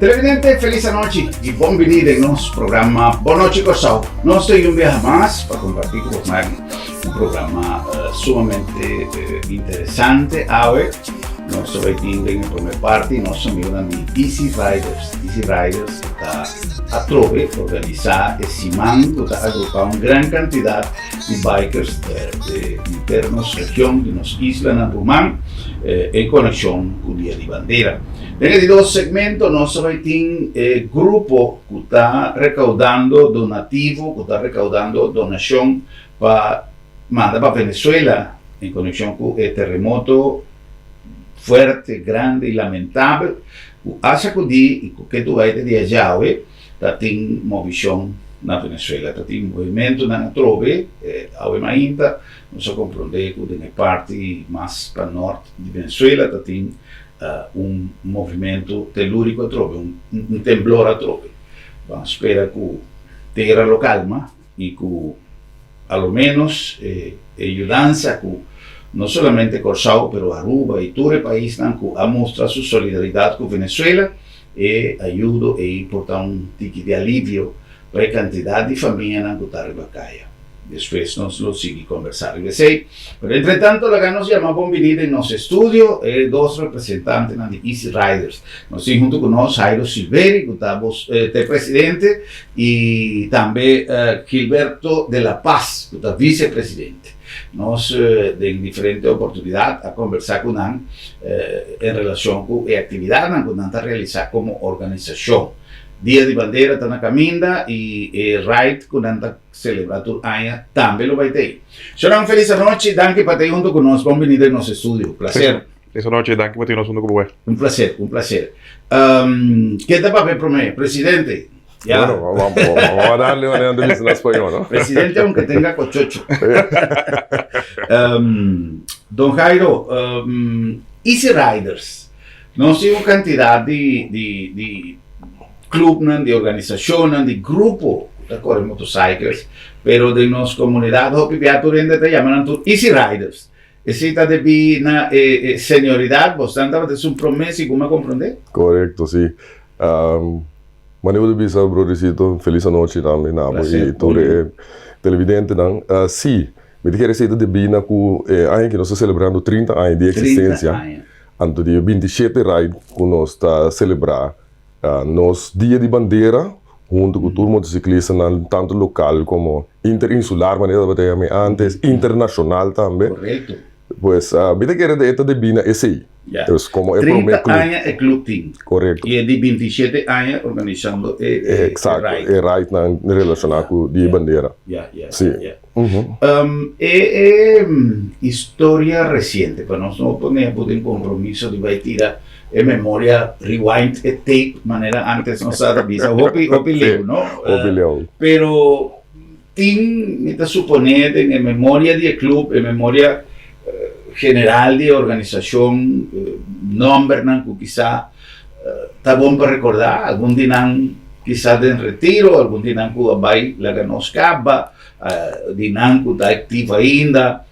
Televidente, felis anochi i bon bini den nos programa Bon Nochi Kòrsou. Nos ta un biaha mas pa kompartí ku bosnan un programa sumamente interesante awe. Nos ta bai tin den e promé parti nos amigunan di Easy Riders. Easy Riders ta atrobe organisá e siman ku ta agrupá un gran kantidat di bikers di henter nos region, di nos islanan ruman, en konekshon ku Dia di Bandera. Den e di dos segmento nos ta bai tin e grupo ku ta rekaudando donativo, ku ta rekaudando donashon pa manda pa Venezuela en konekshon ku e terremoto fuerte, grandi i lamentabel ku a sakudí i ku ke duai te dia djawe ta tin movishon na Venezuela, ta tin movimentonan atrobe. Awe mainta nos a komprondé ku den e parti mas pa nort di Venezuela ta tin un movimento telúriko atrobe, un temblor atrobe. Ban spera ku tera lo kalma i ku a lo ménos e yudansa ku no solamente Kòrsou pero Aruba i tur e paisnan ku a mustra su solidaridat ku Venezuela, e ayudo ei por ta un tiki di alivio pa e kantidat di famianan ku ta riba kaya. Despues nos lo sigui kombersá riba esei. Pero entretanto laga nos yama bon bini den nos estudio e dos representantenan di Easy Riders. Nos tin huntu ku nos Jairo Silveri ku ta bos ta e presidente i tambe Gilberto de la Paz ku ta visepresidente. Nos den diferente oportunidat a kombersá ku nan en relashon ku e aktividatnan ku nan ta realisá komo organisashon. Dia di Bandera ta na kaminda i e ride ku nan ta Celebra tur aña tambe lo bai tei. Shonnan felis anochi, danki pa tei hunto ku nos, bon bini den nos estudio. Placer. Felis anochi, danki pa tei nos hunto ku bo. Un placer, un placer. Ken ta papia prome? Presidente. Ya. Bueno, vamos a darle una entrevista en español, ¿no? Presidente aunque tenga cochocho. Don Jairo, Easy Riders, nos tin un cantidad di di di Clubnan, di organisacionnan, di grupo cu ta core motorcycles, pero den nos comunidad hopi bia tur hende ta yama nan tur Easy Riders. Esey ta debi na e senioridad, bosnan tabata esun prome segun mi a comprende? Corecto, si. Mane bo ta bisa, brodercito, feliz anochi tambe na bo y tur e televidentenan. Si, mi ta kere esey ta debi na cu e aña aki nos ta celebrando 30 aña di existencia, anto di e 27 ride cu nos ta celebra Nos Dia di Bandera huntu ku tur motociclistanan tantu lokal komo interinsular manera tabata yama antes, internashonal tambe. Korekto. Pues mi ta kere e ta debí na esei. Ya. Dus komo e promé 30 club. aña e club tin. Korekto. I e di 27 aña organisando e e Eksakto, ride. e ridenan relashoná ku Dia di Bandera. Ya, ya, Si. ya. E e historia reciente, pa nos no pone bo den compromiso di bai tira e memoria, rewind e tape, manera antes nos sa ta bisa, hopi, hopi leu, no? Hopi leu. Pero tin, mi ta supone den e memoria di e club, e memoria general di e organisacion, nombernan cu kisa ta bon pa recorda, algun di nan kisa den retiro, algun di nan cu a bai laga nos caba, Di nan ku ta aktivo ainda.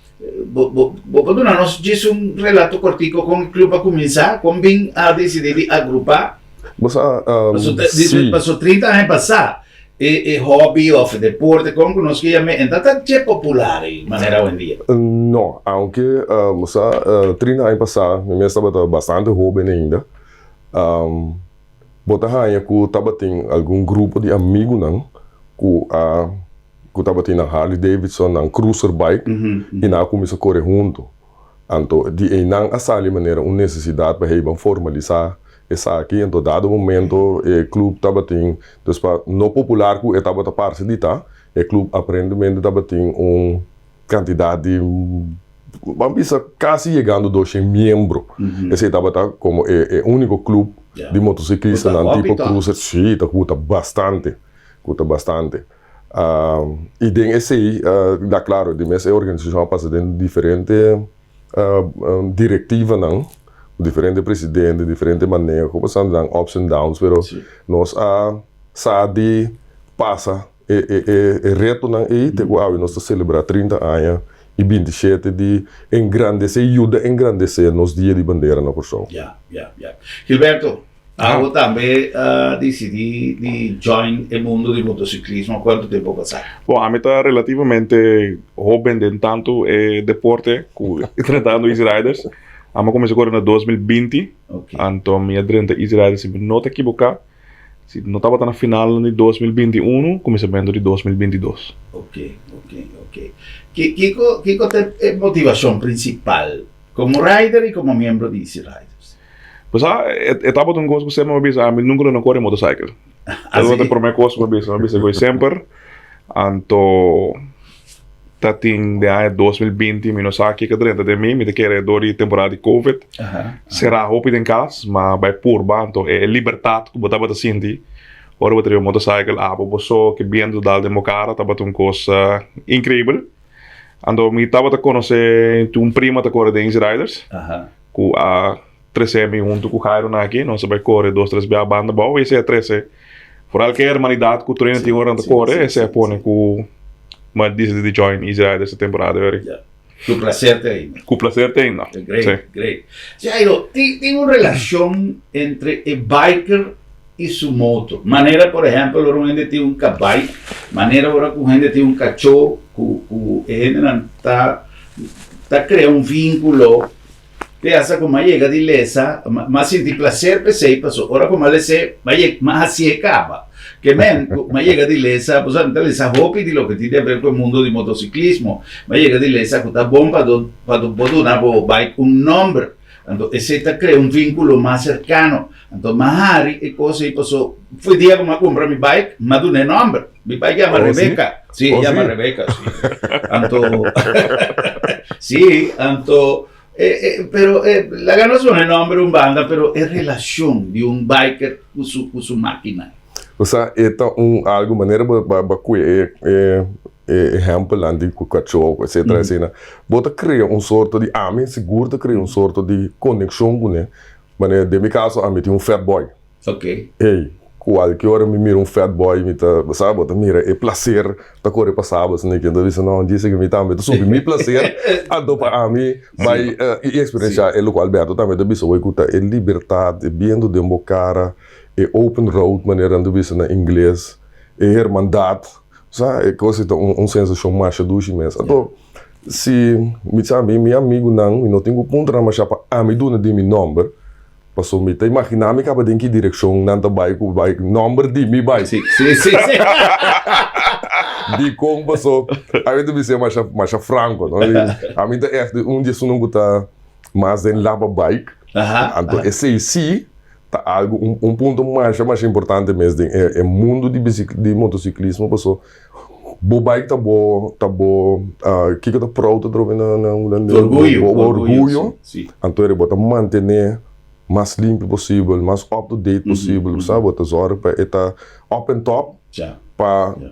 Bo bo bo por duna nos djis un relato kortiko kon e klup a kuminsá? Kon bin a disidí di agrupá? Bo sa, si. Paso 30 aña pasá e e hòbi òf e deporte kon ku nos ke yam'é e ta tan dje popular ei manera awendia. No, aunke bo sa 30 aña pasá mi mes tabata bastante hóben ainda. Bo ta haña ku tabatin algun grupo di amigunan ku a ku tabatin nan Harley Davidson, nan cruiser bike, i nan a kuminsá kore huntu. Anto di einan a sali manera un nesesidat pa hey ban formalisá esaki. Anto dado momento e club tabatin, dus pa no popular ku e tabata parse di ta, e club aparentemente tabatin un kantidat di Ban bisa kasi yegando 200 miembro. Esei tabata komo e úniko klup di motociclistanan tipo cruiser. Sí, ta guta bastante, guta bastante. I den esei, da klaro, di mes e organisashon a pasa den diferente direktivanan, diferente presidente, diferente maneho, pasando nan ups and downs, pero nos a sa di pasa E retonan ei te ku awe nos ta selebrá 30 aña i 27 di engrandesé, yuda engrandesé nos Dia di Bandera na Kòrsou. Ya, ya, ya. Gilberto, Abo tambe a disidí di join e mundo di motociclismo kuantu tempu pasá? Bon, ami ta relativamente hoben den tantu e deporte ku drentando Easy Riders. Ami a kuminsá kore na 2020, anto mi a drenta Easy Riders si mi no ta ekiboká, si no tabata na finalnan di 2021, kuminsamentu di 2022. Ok, ok, ok. Kiko kiko ta e motivashon prinsipal komo rider i komo miembro di Easy Riders? Pues a, e tabata un kos ku semper mi a bisa, ami nunka lo no kore motorcycle. Ah, Tabata sí? e promé kos ku mi a bisa, mi a bisa ku semper. Anto ta tin den aña 2020, mi no sa kiko a drenta den mi, mi ta kere dor di temporada di covid, será hopi den kas, ma bai purba, anto e libertat ku bo tabata sinti ora bo ta riba motorcycle, abo bo so, ke bientu ta dal den bo kara, tabata un kos inkreibel. Anto mi tabata konosé un prima ta kore den Easy Riders. Ku a trese mi huntu ku Jairo na aki, nos a bai kore dos tres bia banda bou, esei a trese foral ke hermanidat ku tur hende tin ora nan ta kore, esei a pone ku mi a disidi di join Easy Riders e temporada eri. Ya. Ku placer te ainda. Ku placer te ainda. Great, great. Jairo, tin un relashon entre e biker i su moto? Manera por ehèmpel ora un hende tin un kabai, manera ora ku un hende tin un kachó ku ku e hendenan ta ta krea un vínkulo te hasta ku mi a yega di lesa, mi a sinti plaser p'esei paso ora ku mi a les'é mi a yega mi a hasié kaba. Ke men ku mi a yega di lesa, bo sa mi ta lesa hopi di loke tin di haber ku e mundo di motosiklismo, mi a yega di lesa ku ta bon pa pa bo duna bo bike un nòmber. Anto esei ta krea un vínkulo mas serkano. Anto mi a hari e kos ei paso foi dia ku mi a kumpra mi bike, mi a duna e nòmber. Mi bike yama Oh, sí? Rebecca. Sí, Oh, yama sí? Rebecca, sí. Anto, sí, anto, eh, eh, pero eh, laga nos pone nòmber un banda, pero e relashon di un biker ku su, ku su mákina. Osea, e ta un algu manera bo bo bo kue e e e ehèmpelnan di ku kachó, etcetera, asina. Bo ta krea un sorto di, ami sigur ta krea un sorto di konekshon kuné. Manera den mi kaso ami tin un fat boy. Ok. Ey, kualke ora mi mira un fat boy mi ta, bo sa, bo ta mira e placer ta kore pasa bo asina ta bisa no, djis aki mi tambe ta subi mi placer, anto pa ami bai i eksperenshá e lokual Alberto tambe ta bisa hoy ku ta e libertat, e bientu den bo kara, e open road manera nan ta bisa na ingles, e hermandat, bo sa, e kos ei ta un sensashon masha dushi mes. Anto si mi sa mi mi amigunan mi no tin ku puntra nan masha pa ami duna di mi nòmber, Paso mi ta imaginá mi kaba den ki direkshon nan ta bai ku bai nòmber di mi bai. Sí, sí, sí, sí. Dikon paso ami ta bis'é masha masha franko no. Ami ta ègt un di esunnan ku ta mas den laba bike. Anto esei sí ta algu un un punto masha masha importante mes den e e mundu di bisik di motosiklismo paso bo bike ta bo ta bo kiko ta proud ta trobe na na hulandes? Orguyo, Bo orguyo, orguyo. sí, sí. Anto eri bo ta mantené mas limpi posibel, mas up to date posibel, bo sa, bo ta zòrg pa e ta up and top Ja, pa ja.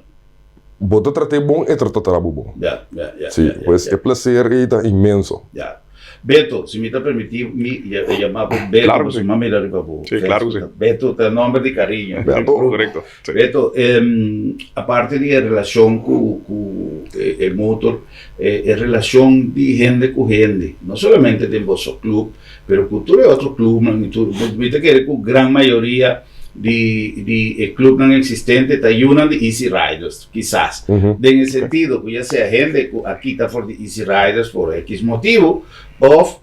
bo ta trat'é bon, e ta trata bo bon. Ja, ja, ja, Sí, ja, ja, pues ja. e plaser ei ta inmenso. Ja. Beto, si mi ta permití mi yama bo Beto, Claro ku pasobra sí. mi a mira riba bo Sí, claro ku sí. Facebook. Beto ta nòmber di kariño. Beto. Korekto, sí. Beto, aparte di e relashon ku ku e motor, e relashon di hende ku hende, no solamente den boso club, pero ku tur e otro clubnan i tur, mi ta kere ku gran mayoria di di e clubnan eksistente ta yunan di Easy Riders. Kisas den e sentido ku ya sea hende ku a kita for di Easy Riders por ekis motibu òf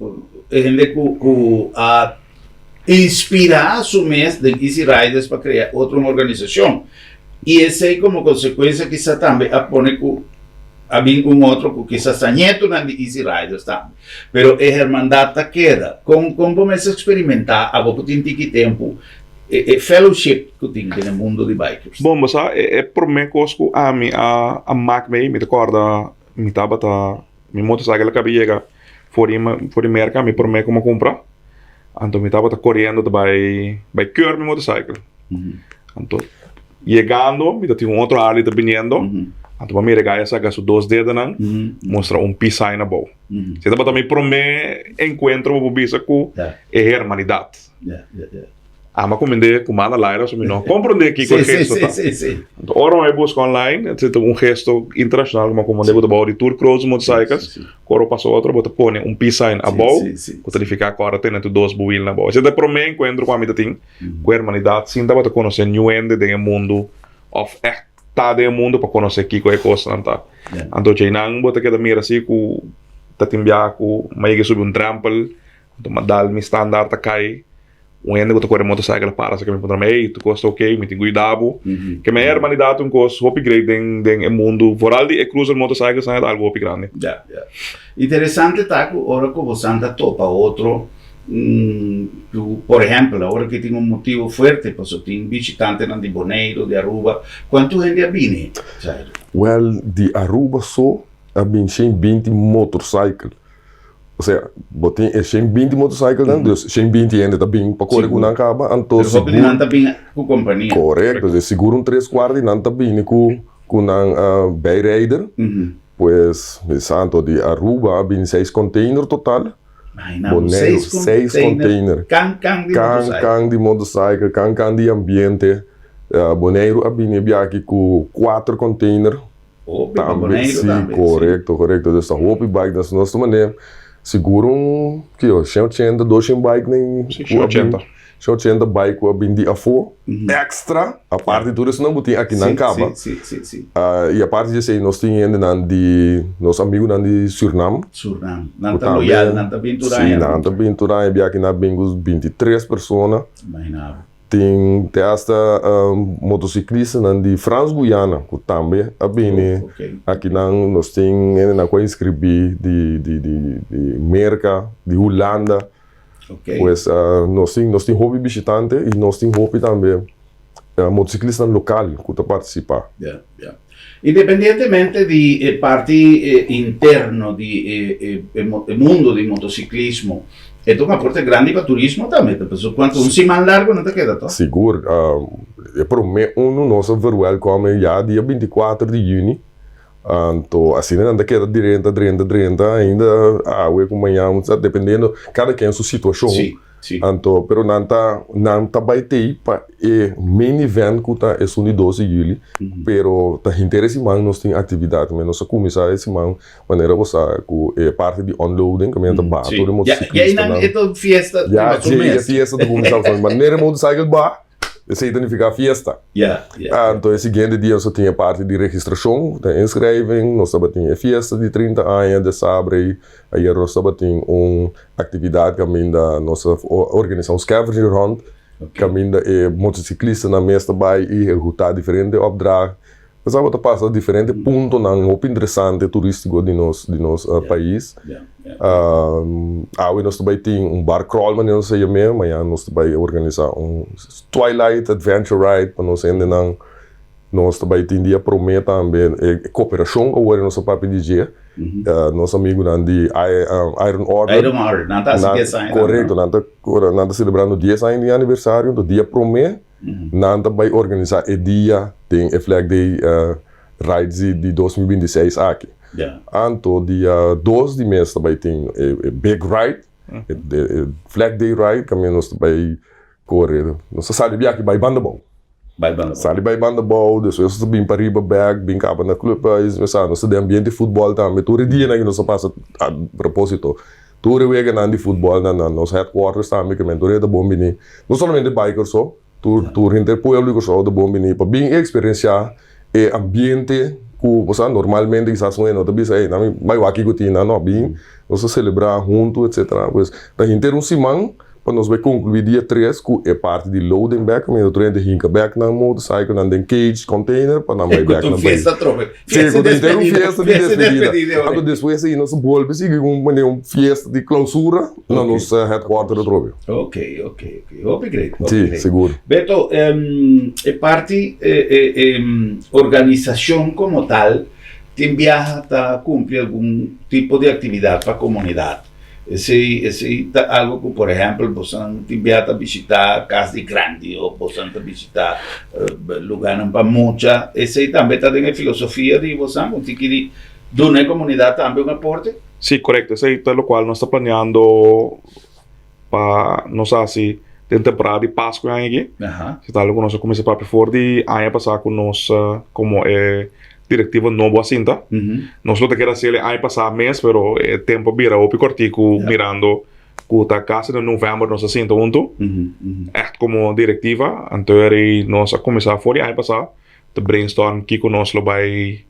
hende ku ku a inspirá su mes den Easy Riders pa krea otro un organisashon i esei komo konsekuensia kisa tambe a pone ku a bin un otro ku kisas ta ñetunan di Easy Riders tambe. Pero e hermandat ta keda. Kon kon bo mes a eksperimentá abo ku tin tiki tempu E fellowship ku tin den e mundo di bikers. Bon, bo sa, e promé kos ku ami a a mak mei, mi ta kòrda mi tabata, mi motorcycle a kaba yega for di for di Merka, mi promé ku mi a kumpra, anto mi tabata koriendo ta bai bai keur mi motorcycle. Anto yegando mi ta tin un otro Harley ta biniendo, anto mi a mira e guy a saka su dos dedonan mustra un peace sign abou. Esei tabata mi promé enkuentro bo por bisa ku e hermanidat. Ami a kumind'é ku man na laira so mi no a komprondé kiko e gesto ta. Anto ora mi a buska online, e ta un gesto internashonal ku mi a komprondé ku ta bou di tur cruiser motorcycles, ku ora bo pasa otro bo ta pone un peace sign abou ku ta nifiká ku ora tene tur dos bo wielnan abou. Esei ta e promé enkuentro ku ami ta tin ku e hermanidat sin tabata konosé niun hende den e mundu òf ègt ta den e mundu pa konosé kiko e kosnan ta. Anto djeinan bo ta keda mira si ku ta tin biaha ku mi a yega subi un drèmpel, anto mi a dal mi standaard ta kai. Un hende ku ta kore motorcycle a para asina mi puntra mi, ey, tur kos ta ok, mi tin ku yuda bo. Ke mi hermanidad ta un kos hopi great den den e mundu, vooral di e cruiser motorcycles nan e ta algu hopi grandi. Ya, ya. Interesante ta ku ora ku bosan ta topa otro, ku por ehèmpel awor aki tin un motibu fuerte pasobra tin bishitantenan di Boneiru, di Aruba, kuantu hende a bini, Jairo? Wèl, di Aruba so a bin shen binti motorcycle. Osea, bo tin e 120 motorcyclenan, dus 120 hende ta bin pa kore ku nan kaba, anto Pero hopi di nan ta bin ku kompania. Korekto, dus sigur un tres kuart di nan ta bini ku ku nan bijrijder. Pues, mi sa anto di Aruba a bini seis container total. Imagina bo, Boneiru, seis seis container, container. kan kan di Kan motorcycle. kan di motorcycle, kan kan di ambiente. Boneiru a bini e biaha aki ku kuater container. Hopi pa Tambe, Boneiru sí, tambe, sí. korekto, korekto. Dus ta hopi bike. Dus nos ta manera sigur un, kio, shen ochenta, doshen bike den Sí, ku a bin, 180. shen ochenta bike ku a bin di afó, èkstra, aparte di tur esnan ku tin akinan Sí, kaba. sí, sí, sí, sí. I aparte di esei nos tin hendenan di, nos amigunan di Surnam. Surnam. Nan Ku ta tambe, loyal, nan ta bin tur sí, aña. nan ta bin tur aña. Biaha kinan a bin ku 23 persona. Imagina bo. Tin te hasta motociclistanan di Frans Guyana cu tambe a bini akinan. Nos tin hendenan cu a inscribi di di Merca, di Hulanda. Pues nos tin nos tin hopi bishitante y nos tin hopi tambe motociclistanan local cu ta participa. Independientemente di e parti interno di e mundo di motociclismo, e ta un aporte grandi pa turismo tambe, pasobra cuanto un siman largo no ta keda toch? Sigur, e prome uno nos a verwelkome ya dia 24 di juni, anto asina nan ta keda drenta, drenta, drenta ainda awe cu mañan, dependiendo cada ken su situacion. Sí. Anto, pero nan ta, nan ta bai tei pa e main event ku ta esun di dos di juli, pero ta henter e siman nos tin aktividat. Men nos a kuminsá e siman manera bo sa ku e parti di unloading kaminda ta baha tur e motociclistanan. Ya, ya einan e ta fiesta riba su mes. Ya, e fiesta ta kuminsá. Manera e motorcycle baha. Esei ta nifiká fiesta. Anto e siguiente dia nos a tin e parti di registrashon, ta inschrijving, nos tabatin e fiesta di 30 aña de Sabre. Ayer nos tabatin un aktividat kaminda nos a organisá un scavenger hunt, kaminda e motociclistanan mes ta bai i ehekutá diferente opdracht. Nos tabata pasa diferente puntonan hopi interesante turístiko di nos di nos pais. Awe nos ta bai tin un bar crawl manera nos a yam'é, mañana nos ta bai organisá un twilight adventure ride pa nos hendenan. Nos ta bai tin dia promé tambe e koperashon ku awor nos a papia di dje, nos amigunan di Iron Order. Iron Order, nan ta hasi dies aña tambe. Korekto, nan ta nan ta selebrando dies aña di aniversario, enton dia promé Nan ta bai organisá e dia den e Flag Day Rides di 2026 aki. Anto dia dos di mes ta bai tin e big ride, e Flag Day Ride kaminda nos ta bai kore, nos ta sali biaha aki bai Bandabou. Sali bai Bandabou, despues nos ta bin pariba bek, bin kaba na Clubhuis, nos ta den ambiente futbòl tambe. Tur e dianan aki nos ta pasa a propósito. Tur e weganan di futbòl na na nos headquarters tambe ke men tur hende ta bon bini. No solamente bikers so, tur tur henter pueblo di Kòrsou ta bon bini pa bin eksperensiá e ambiente ku bo sa normalmente kisas un hende no ta bisa ey nan mi bai wak kiko tin nan no bin nos ta selebrá huntu etcetera. Pues ta henter un siman Pa nos bai conclui dia tres cu e parti di loading bek, caminda tur hende hinca bek nan motorcycle nan den cage container pa nan bai bek nan pais. Fiesta atrobe. Si, cu ta henter un fiesta di despedida. Anto despues ei nos a bolbe sigui cu un manera un fiesta di clausura na nos headquarter atrobe. Ok, ok, ok. Hopi great, hopi Si, great. sigur. Beto, e parti e organisacion como tal tin biaha ta cumpli algun tipo di actividad pa comunidad. Esei esei ta algo ku por ehèmpel bosonan tin bia ta bishitá kas di grandi òf bosonan ta bishitá lugánan pa mucha. Esei tambe ta den e filosofia di bosonan ku tin kiri duna e komunidat tambe un aporte? Sí, korekto. Esei ta lokual nos ta planeando pa nos hasi. Den temporada di Pasku e aña aki. Si ta algu ku nos a kuminsá papia for di aña pasá ku nos komo e direktiva nobo a sinta. Nos lo ta kere hasiel e aña pasá mes pero e tempu a bira hopi kòrtiku mirando ku ta kasi na novèmber nos a sinta huntu ègt komo direktiva. Anto eri nos a kuminsá for di aña pasá ta brainstorm kiko nos lo bai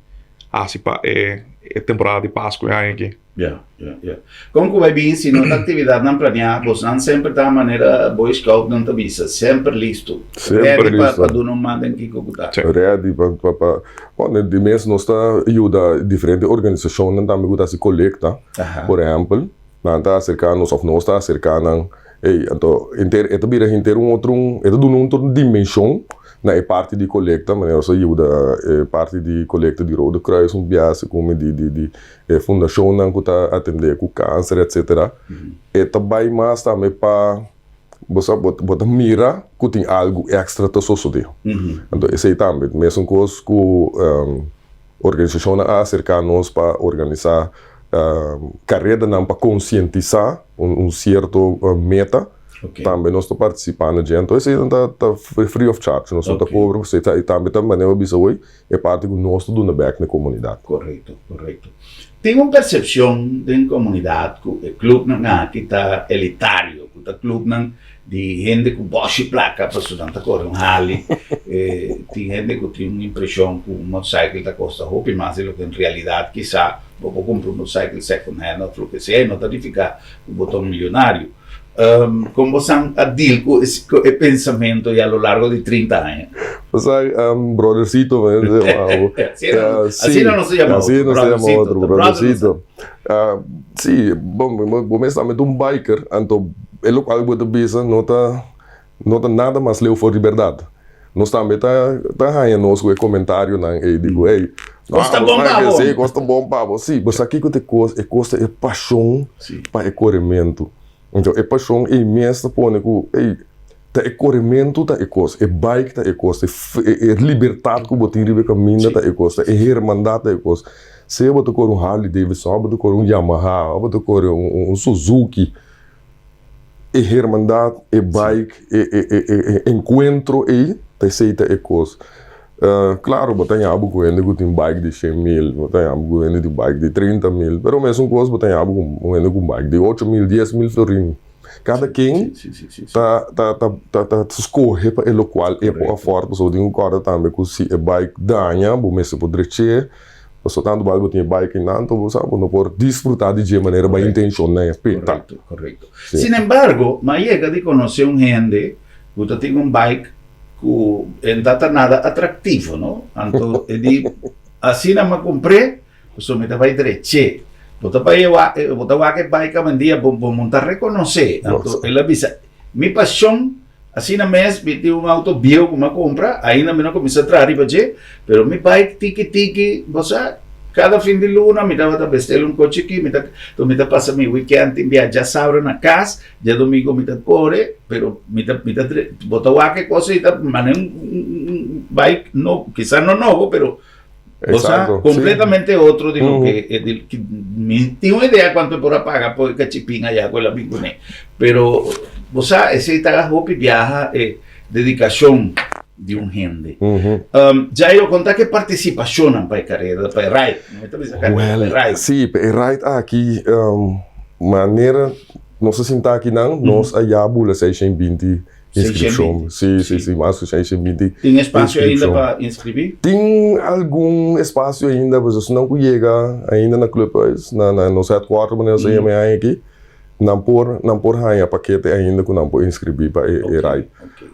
hasi pa e temporada di Pasku e aña aki. Ya, ya, ya. Kon ku bai bin si no ta aktividatnan planeá, bosnan semper ta manera Boy Scoutnan ta bisa, semper listo. Semper Ready pa listo. pa duna un man den kiko ku ta. Sí. Ready pa pa pa bon di mes nos ta yuda diferente organisashonnan tambe ku ta hasi kolekta. Aha. Por ehèmpel, nan ta aserká nos òf nos ta aserká nan, ey, anto henter e ta bira henter un otro e ta duna un otro dimenshon Na e parti di kolekta, manera nos a yuda e parti di kolekta di Rode Kruis un biaha segun mi di di di e fundashonnan ku ta atendé ku kanser etsetera, e ta bai mas tambe pa bo sa bo bo ta mira ku tin algu èkstra ta sosodé. Anto esei tambe mesun kos ku organisashonnan a aserká nos pa organisá karedanan pa konsientisá un sierto meta. Tambe nos ta partisipá na dje. Anto eseinan ta ta free of charge, nos no ta kobra pa esei. I tambe ta manera bo bisa hoy, e parti ku nos ta duna bèk na e komunidat. Korekto, korekto. Tin un persepshon den komunidat ku e klupnan aki ta elitario, ku ta klupnan di hende ku bòshi plaka pasobra nan ta kore un Harley. Tin hende ku tin un impreshon ku un motorcycle ta kosta hopi mas di loke en realidat kisa bo por kumpra un motorcycle second hand òf loke sea i no ta nifiká ku bo ta un milionario. Kon bo san a deal ku e pensamentu ya lo largo di 30 aña? Bo sa, brothercito, Asina nos ta yama otro, Asina nos ta yama otro, brothercito. brothercito. Si, bon, bo mes tambe ta un biker, anto e lokual ku bo ta bisa no ta no ta nada mas leu for di bèrdat. Nos tambe ta ta haña nos ku e komentarionan ei di ku ey, Kos ta bon pa bo. Si, kos ta bon pa bo. Si, bo sa kiko ta e kos? E kos ta e pashon pa e korementu. Anto e pashon ei mes ta pone ku ey, ta e korementu ta e kos, e bike ta e kos, e libertat ku bo tin riba e kaminda ta e kos, ta e hermandat ta e kos. Sea bo ta kore un Harley Davidson, òf bo ta kore un Yamaha, òf bo ta kore un Suzuki, e hermandat, e bike, e enkuentro ei, ta esei ta e kos. Klaro, bo ta haña bo ku hende ku tin bike di shen mil, bo ta haña bo ku hende tin bike di trinta mil, pero mesun kos bo ta haña bo ku hende ku bike di ocho mil, dies mil florin. Kada ken ta ta ta ta skohe pa e lokual e por afòrt, pasobra bo tin ku kòrda tambe ku si e bike daña bo mester por drech'é, pasobra tantu bal bo tin e bike einan anto bo sa bo no por disfrutá di dje manera bo a intenshon nan e p'e ta. Korekto, korekto. Sinembargo, mi a yega di konosé un hende ku ta tin un bike ku e no ta nada atraktivo, no? Anto e di, asina mi a kumpr'é, Pasobra mi ta bai drech'é. Bo ta bai wak, bo ta wak e bai kamindia, bo bo no ta rekonosé. Anto el a bisa, Mi pashon, asina mes mi tin un outo bieu ku mi a kumpra, ainda mi no kuminsá traha riba dje, pero mi bai tiki tiki, bo sa, kada fin di luna mi tabata bestel un kochi aki, mi ta, anto mi ta pasa mi wikènt tin bia djasabra na kas, djadumingu mi ta kore, pero mi ta mi ta bo ta wak e kos ei ta manera un bai no, kisas no nobo, pero O sea, completamente otro di lo que eh, di, ki, mi tin un idea cuanto por a paga por e cachipin allá cu el a bin cune. Pero, bo sa, esey ta hopi biaha e dedicacion di un hende. Um, Jairo, conta ke participacionnan pa e carrera, pa e ride. No mi ta bisa carrera, pa e ride. Sí, pa e ride aki, um, manera nos a sinta akinan, nos a ya bula 620 Inscripcion. Sí, sí, sí, mas ku 620. Tin espacio ainda pa inscribí? Tin algun espacio ainda, pues esnan ku yega ainda na clubhuis, na na nos headquarter manera nos ta yama e aña aki, nan por nan por haña pakete ainda ku nan por inscribí pa e e ride.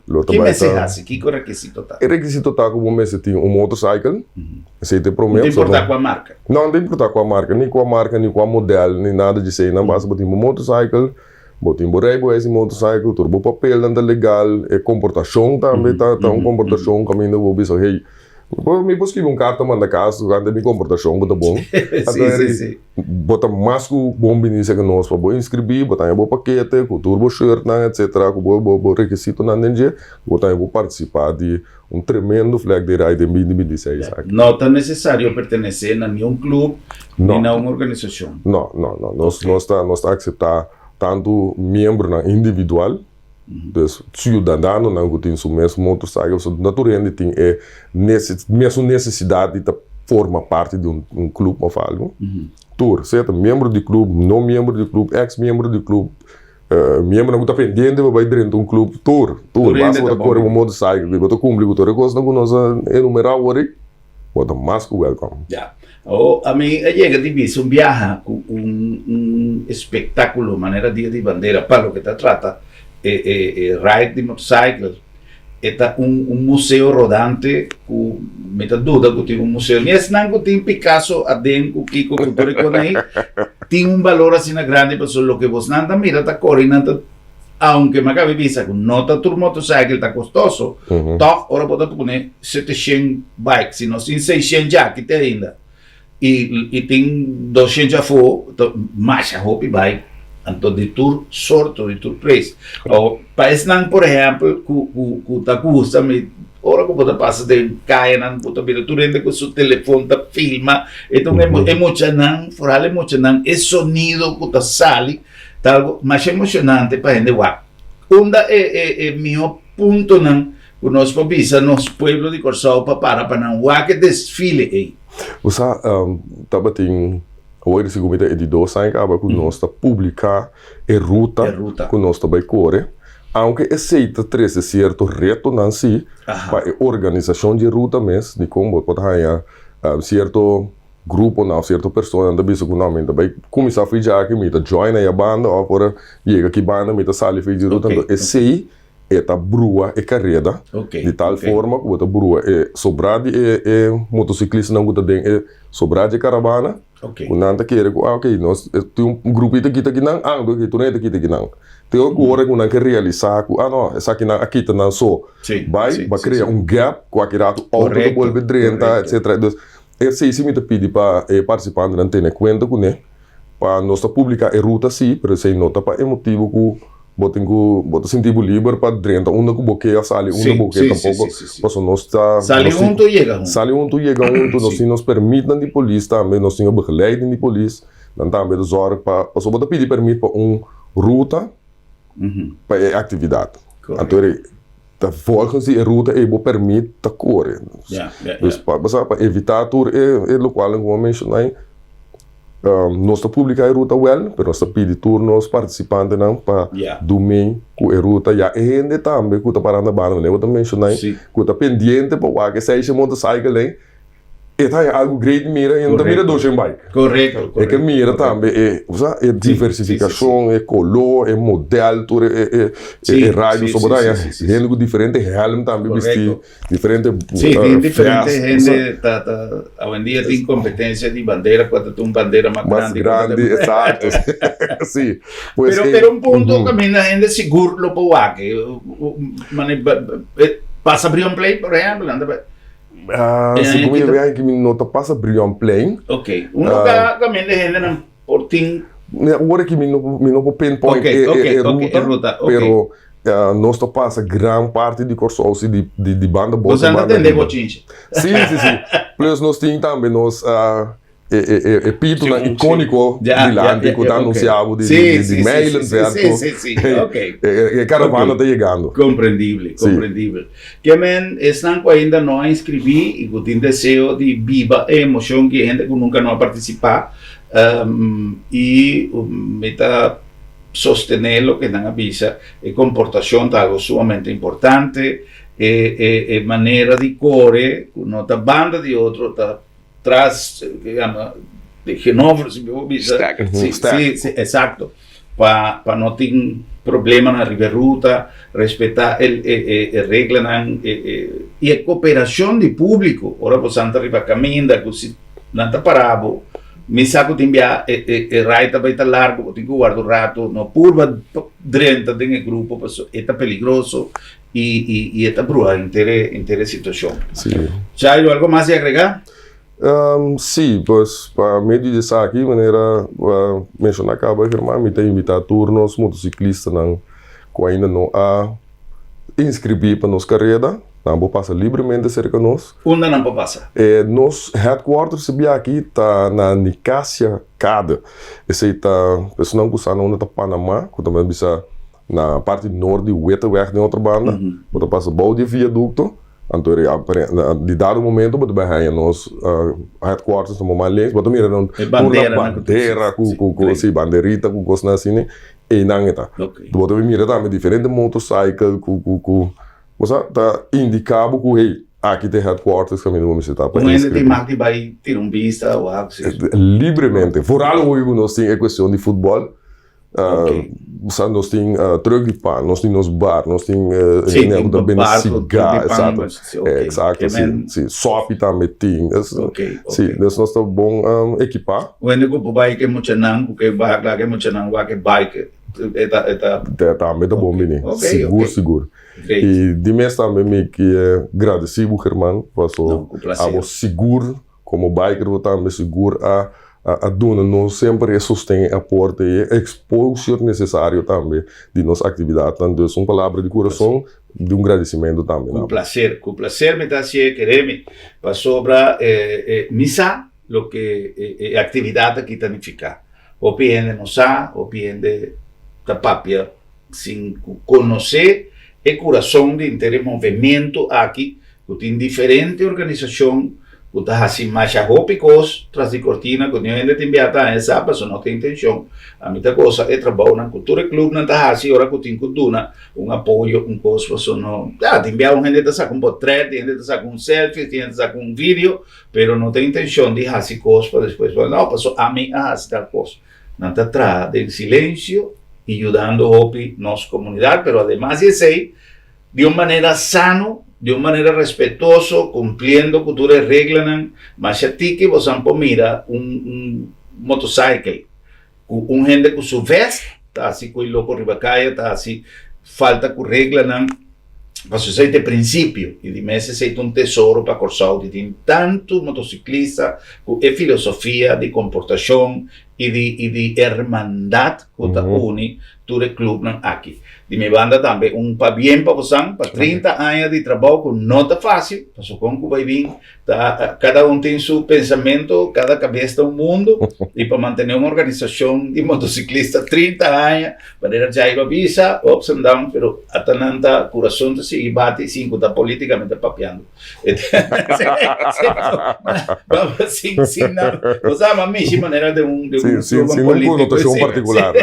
Lo ta bai Ki mester ta hasi? Kiko rekisito ta? E rekisito ta ku bo mester tin un motorcycle, esei ta e promé. No ta importá kua marka? No, no ta importá kua marka, ni kua marka, ni kua modèl, ni nada di esei. Nan basta bo tin bo motorcycle. Bo tin bo rijbewijs di motorcycle, tur bo papelnan ta legal, e komportashon tambe ta ta un komportashon kaminda bo bisa hey, mi por skibi un karta manda kas tokante mi komportashon ku ta bon. Sí, sí, sí. Bo ta mas ku bon bini serka nos pa bo inskribí, bo ta haña bo pakete ku tur bo shirtnan etsetera ku bo bo rekisitonan den dje, bo ta haña bo partisipá di un tremendo Flag Day Ride den binti 26 aki. No ta nesesario pertenesé na niun club ni na un organisashon. No, no, no. Nos nos ta nos ta akseptá tantu miembronan individual. Dus siudadanonan ku tin su mes motorcycle, so no tur hende tin e mesun nesesidat di ta forma parti di un club of algu. Tur, sea ta miembro di club, no miembro di club, ex miembro di club, miembronan ku ta pendiente pa bai drenta un club, tur, tur. Basta bo ta kore bo motorcycle i bo ta kumpli ku tur e kosnan ku nos a enumerá awor ei. Bo ta mas ku wèlkòm. Ya. Oh, ami a yega di bisa un biaha ku un un espektákulo manera Dia di Bandera pa loke ta trata e e e ride di motorcycle. E ta un un museo rodante ku mi ta duda ku tin un museo. Ni esnan ku tin Picasso aden ku kiko ku tur e kos ei tin un balor asina grandi pasobra loke bosnan ta mira ta kore i nan ta Aunke mi a kabe bisa ku no ta tur motorcycle ta kostoso, tòg ora bo ta pone seteshen bike, si no sin seishen djaki te ainda, i i tin doshen djafó, ta masha hopi bike, anto di tur sorto, di tur preis. Awor, pa esnan por ehèmpel ku ku ku ta gusta mi, ora ku bo ta pasa den kayanan bo ta mira tur hende ku su telefon ta filma, e ta un e muchanan, foral e muchanan, e sonido ku ta sali, Ta algo masha emocionante pa hende wak. Unda e e e mihó puntonan ku nos por bisa nos pueblo di Kòrsou pa para pa nan wak e desfile ei? Bo sa, tabatin, awor di sigur mi ta e di dos aña kaba ku nos ta publiká e ruta ku nos ta bai kore, aunke esei ta trese sierto retonan si pa e organisashon di e ruta mes, dikon bo por ta haña sierto Gruponan of sierto personanan ta bisa ku no, mi ta bai kuminsá for djaki, mi ta join aya banda of ora yega aki banda mi ta sali for di ruta. Anto esei e ta brua e kareda di tal forma ku bo ta brua e sobrá di e e motosiklistanan ku ta den e sobrá di e karabana ku nan ta kere ku ah oke nos tin un grupito kita akinan, ah oke tur hende ta kita akinan. Te ora ku ora ku nan ke realisá ku ah no esakinan a kita nan so bai bo a krea un gap ku aki ratu outo ta bolbe drenta etcetera. Esei si mi ta pidi pa e partisipantenan tene kuenta kuné, pa nos ta publiká e ruta sí, pero esei no ta pa e motibu ku bo tin ku bo ta sinti bo liber pa drenta unda ku bo ke òf sali unda bo ke tampoko, pasobra nos ta Sali huntu yega huntu. Sali huntu yega huntu, nos tin nos permitnan di polis tambe, nos tin e begeleiding di polis, nan tambe ta zòrg pa, pasobra bo ta pidi permit pa un ruta pa e aktividat. Anto Ta volgens di e ruta ei bo permit ta kore. Dus pa bo sa pa evita tur e lokualnan ku bo a menshoná ei, nos ta publiká e ruta wèl, pero nos ta pidi tur nos partisipantenan pa dumei ku e ruta. Ya e hende tambe ku ta pará na banda, manera bo ta menshoná ei, ku ta pendiente pa wak e seisha motorcycle ei, E ta haña algu great mira i no ta mira doshen bike. Correcto, E ke mira tambe e, bo sa, e diversificacion, e color, e model, tur e e e raido. So bo ta haña hende ku diferente helm tambe bisti, diferente vest. Sí, tin diferente hende ta ta awendia tin competencia di bandera, kua ta un bandera mas grandi. Mas grandi, exacto. Sí. Pues pero pero un punto kaminda hende sigur lo por wak. Mane pasa Brionplein por ehempel, nan ta bai. Ah, eh, segun mi idea ki mi no ta pasa Brionplein. Ok. Un lugar también de gente nan por tin. Ora ki mi no mi no por pinpoint okay, e, okay, e, e ruta, okay, e ruta, okay. pero uh, nos ta pasa gran parte di Kòrsou si di di di banda boven. Nos anda tende bochinche. Sí, sí, sí. Plus nos tin tambe nos uh, E e e e pitonan iconico dilanti cu ta anuncia bo di di mijlen ver cu e caravana ta yegando. Comprendible, comprendible. Ke men esnan cu ainda no a inscribi y cu tin deseo di biba e emocion ki hende cu nunca no a participa y mi ta sostene loke nan a bisa, e comportacion ta algo sumamente importante, e e e manera di core cu no ta banda di otro ta Tras, ke yama, tegenover, si mi por bisa. Stack. Si, Stack. si, si, exacto. Pa, pa no tin problemanan riba e ruta, respetá e, e, e, e reglanan, e, e, i e koperashon di públiko. Ora bo santa riba kaminda ku si nan ta pará bo, mi sa ku tin bia e, e, e rai ta bai ta largu, bo tin ku warda un ratu, no purba drenta den e grupo pasobra e ta peligroso I, i, i e ta bruha henter e, henter e situashon. Sí. Jairo, algo mas di agregá? Sí, pues pa medio di esaki, manera bo a menshoná kaba, Germán, mi ta invitá tur nos motosiklistanan ku ainda no a inskribí pa nos kareda, nan por pasa libremente serka nos. Unda nan por pasa? E nos headquarters biaha aki ta na Nicasia Kade. Esei ta personanan ku sa na unda ta Panamá, ku ta bisa. na parti nort di Witteweg den Otrobanda. Bo ta pasa bou di e viadukto, anto di dado momento bo ta bai haña nos headquarters na Moman Links, bo ta mira nan E tur na bandera nan ku ta bandera ku si, ku ku great. si banderita ku kosnan asina, einan e ta. Ok. Bo ta bai mira tambe diferente motorcycle ku ku ku bo sa ta indiká bo ku hey aki ta e headquarters kaminda bo mester ta pa Un hende tin inskribí. mag di bai tira un bista o algu asina? Libremente, vooral hopi ku nos tin e kuestion di futbòl. Sa nos tin truck di pan, nos tin nos bar, nos tin hende ku ta bende siga, exacto, exacto, si, si, sopi tambe tin, si, dus nos ta bon ekipá. Un hende ku por bai ku e muchanan, ku ke bai laga e muchanan wak e bike, e ta, e ta. Tambe ta bon bini, sigur, sigur. I di mes tambe mi ke gradisí bo German, paso abo sigur Komo biker bo tambe sigur a a duna nos semper e sosten, e aporte i e exposure nesesario tambe di nos aktividatnan. Dus un palabra di kurason di un gradisimentu tambe na Ku bo. plaser, ku plaser mi ta hasié, kere mi, pasobra mi sa loke e aktividat aki ta nifiká. Hopi hende no sa, hopi hende ta papia sin ku konosé e kurason di henter e movementu aki ku tin diferente organisashon ku ta hasi masha hopi kos tras di kortina ku niun hende tin bia ta haña sa pasobra no tin intenshon. Ami ta gosa e trabounan ku tur e klupnan ta hasi ora ku tin ku duna un apoyo un kos pasobra no ya tin bia un hende ta saka un potrèt tin hende ta saka un selfie tin hende ta saka un video pero no tin intenshon di hasi kos pa despues no pasobra ami a hasi tal kos. Nan ta traha den silensio i yudando hopi nos komunidat pero ademas di esei Di un manera sano, di un manera respetuoso, cumpliendo cu tur e reglanan, masha tiki bosan por mira un un motorcycle cu un hende cu su vest ta haci cu e loco riba caya, ta haci falta cu reglanan, pasobra esey ta e principio y di mes esey ta un tesoro pa Corsou di tin tanto motociclista cu e filosofia di comportacion y di y di hermandad cu ta uni tur e clubnan aki. Di mi banda tambe un pabien pa bosan pa 30 aña di trabou cu no ta facil, pasobra con cu bay bin ta cada un tin su pensamento, cada cabes ta un mundo y pa mantene un organisacion di motociclista 30 aña, manera Jairo a bisa, ups and down, pero ata nan ta curason ta sigui bati sin cu ta politicamente papiando. Sin, sin, o sea, ma mishi manera de un, de un Sin, sin, sin un connotación particular.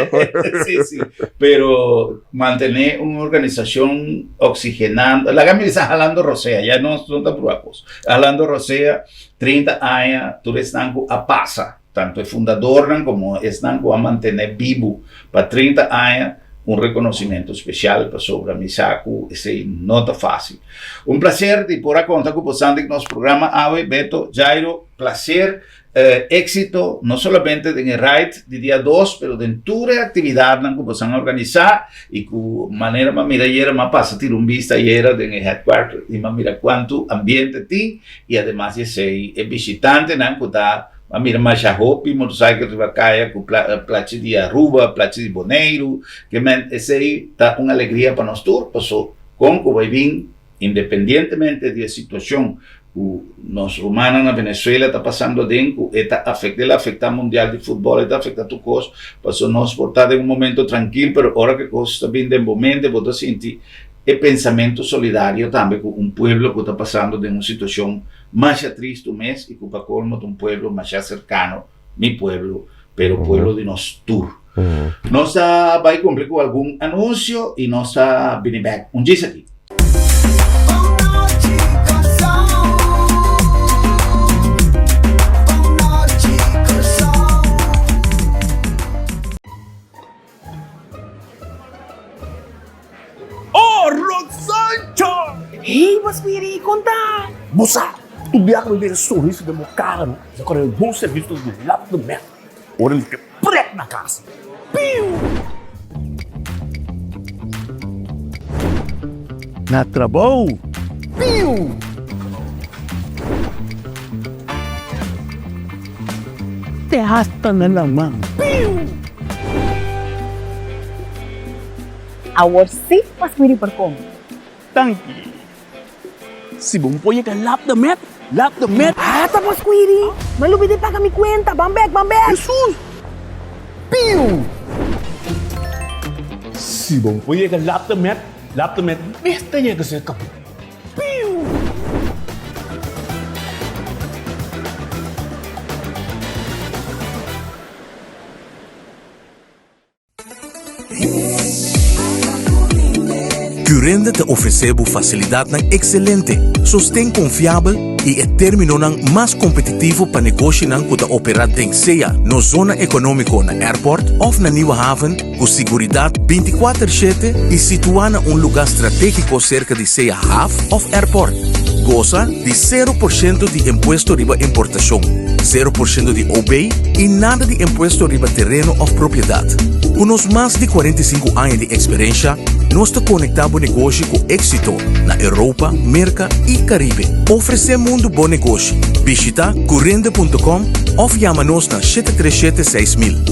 Sí, sí. Pero mantener una organización oxigenando, la gami está jalando rosea, ya no, no ta prueba cosa. Jalando rosea, 30 años, tur esnan ku a pasa, tanto e fundadornan como esnan ku a mantener bibu pa 30 años, un reconocimento special pasobra mi sa cu esey no ta facil. Un placer di por a conta cu bosan den nos programa awe, Beto, Jairo, placer, exito no solamente den e ride di dia dos pero den tur e actividadnan cu bosan a organisa y cu manera m'a mira ayera m'a pasa tira un bista ayera den e headquarter y m'a mira cuanto ambiente tin y ademas di esey e bishitantenan cu ta A mira masha hopi motorcycle riba kaya ku plachi di Aruba, plachi di Boneiru, ke men esei ta un alegria pa nos tur, paso kon ku bai bin independientemente di e situashon ku nos rumannan na Venezuela ta pasando aden ku e ta afekta, el a afekta mundial di futbòl, e ta afekta tur kos, paso nos por ta den un momento trankil pero ora ku e kos ta bin den bo mente bo ta sinti e pensamentu solidario tambe ku un pueblo ku ta pasando den un situashon Masha tristu mes y cu pa colmo ta un pueblo masha cercano, mi pueblo, pero pueblo di nos tur. Nos ta bay cumpli cu algun anuncio y nos ta bini bek un djis aki. Oh, Rosancho! Hey, bo spiri, kon ta? Bo sa, tur biaha mi bira sonrisa den bo kara no, mi ta kore bon servicio di lap de mèt. Ora mi ke prèt na kas. Piu! Na trabou. Piu! Te hasta na laman. Piu! Awor sí mas miri por come. Danki. Si bo por yega lap de met, lap de met. Ata bo squiri, m'a lubida di paga mi cuenta, ban bek, ban bek. Hesus! Piu! Si bo por yega Laptemet, Laptemet mes ta yega serka bo. Piu! Curinde ta ofresé bo fasilidatnan ekselente, sosten konfiabel i e términonan mas kompetitivo pa negoshinan ku ta operá den sea nos zona ekonómiko na Airport òf na Nieuwe Haven ku siguridat bintikuater shete i situá na un lugá stratégiko serka di sea haf òf airport. Gosa di sero por shento di impuesto riba importashon, sero por shento di OB i nada di impuesto riba tereno òf propiedat. Ku nos mas di 45 aña di eksperensha, nos ta konektá bo negoshi ku éksito na Europa, Merka i Karibe. Ofresé mundu bo negoshi. Bishitá curinde punto com òf yama nos na 737 6000.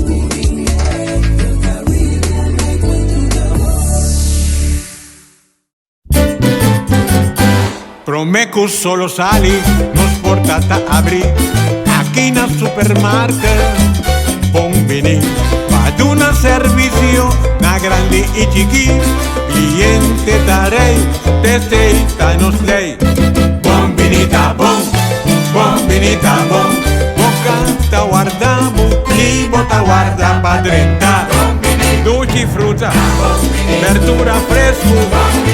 Prome cu solo sali, nos porta ta abri aki na supermarket. Bon bini pa duna servicio na grandi y chiki. Cliente ta rey, t'esey ta nos ley. Bon bini ta bon, bon bini ta bon. Bo canta warda bo, ni bo ta warda pa drenta. Dushi fruta, berdura fresku,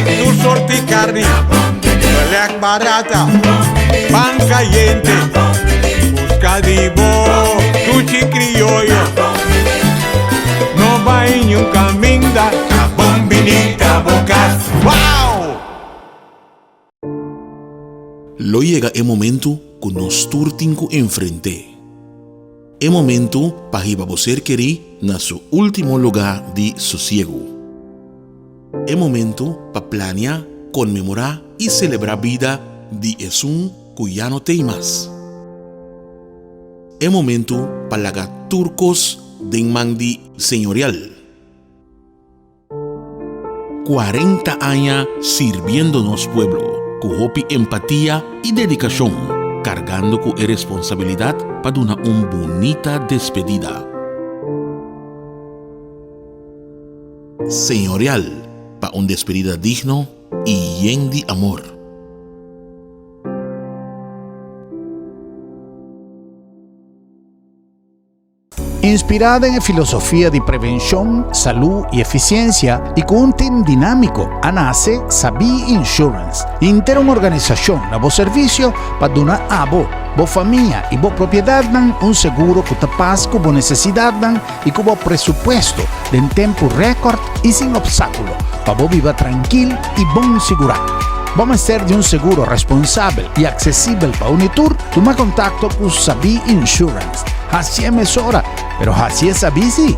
tur sorti karni, belek barata, pan kayente, buska di bo dushi krioyo. No bai niun kaminda, ta bon bini ta bo kas. Wow! Lo yega e momentu ku nos tur tin ku enfrent'é. E momentu pa hiba bo ser kerí na su último lugá di sosiegu. E momentu pa plania, konmemorá i selebrá bida di esun ku ya no t'ei mas. E momentu pa laga tur kos den man di Señorial. 40 aña sirbiendo nos pueblo ku hopi empatia i dedikashon, kargando ku e responsabilidat pa duna un bunita despedida. Señorial pa un despedida digno i yen di amor. Inspirá den e filosofia di prevenshon, salú i efisiensia i ku un tim dinámiko, a nase Sabí Insurance, henter un organisashon na bo servisio pa duna abo, bo famia i bo propiedatnan un seguro ku ta pas ku bo nesesidatnan i ku bo presupuesto den tempu rèkòrt i sin opstákulo pa bo biba trankil i bon sigurá. Bo mester di un seguro responsabel i aksesibel pa uni tur? Tuma kontakto ku Sabí Insurance. Hasié mesora, pero hasié sabí sí!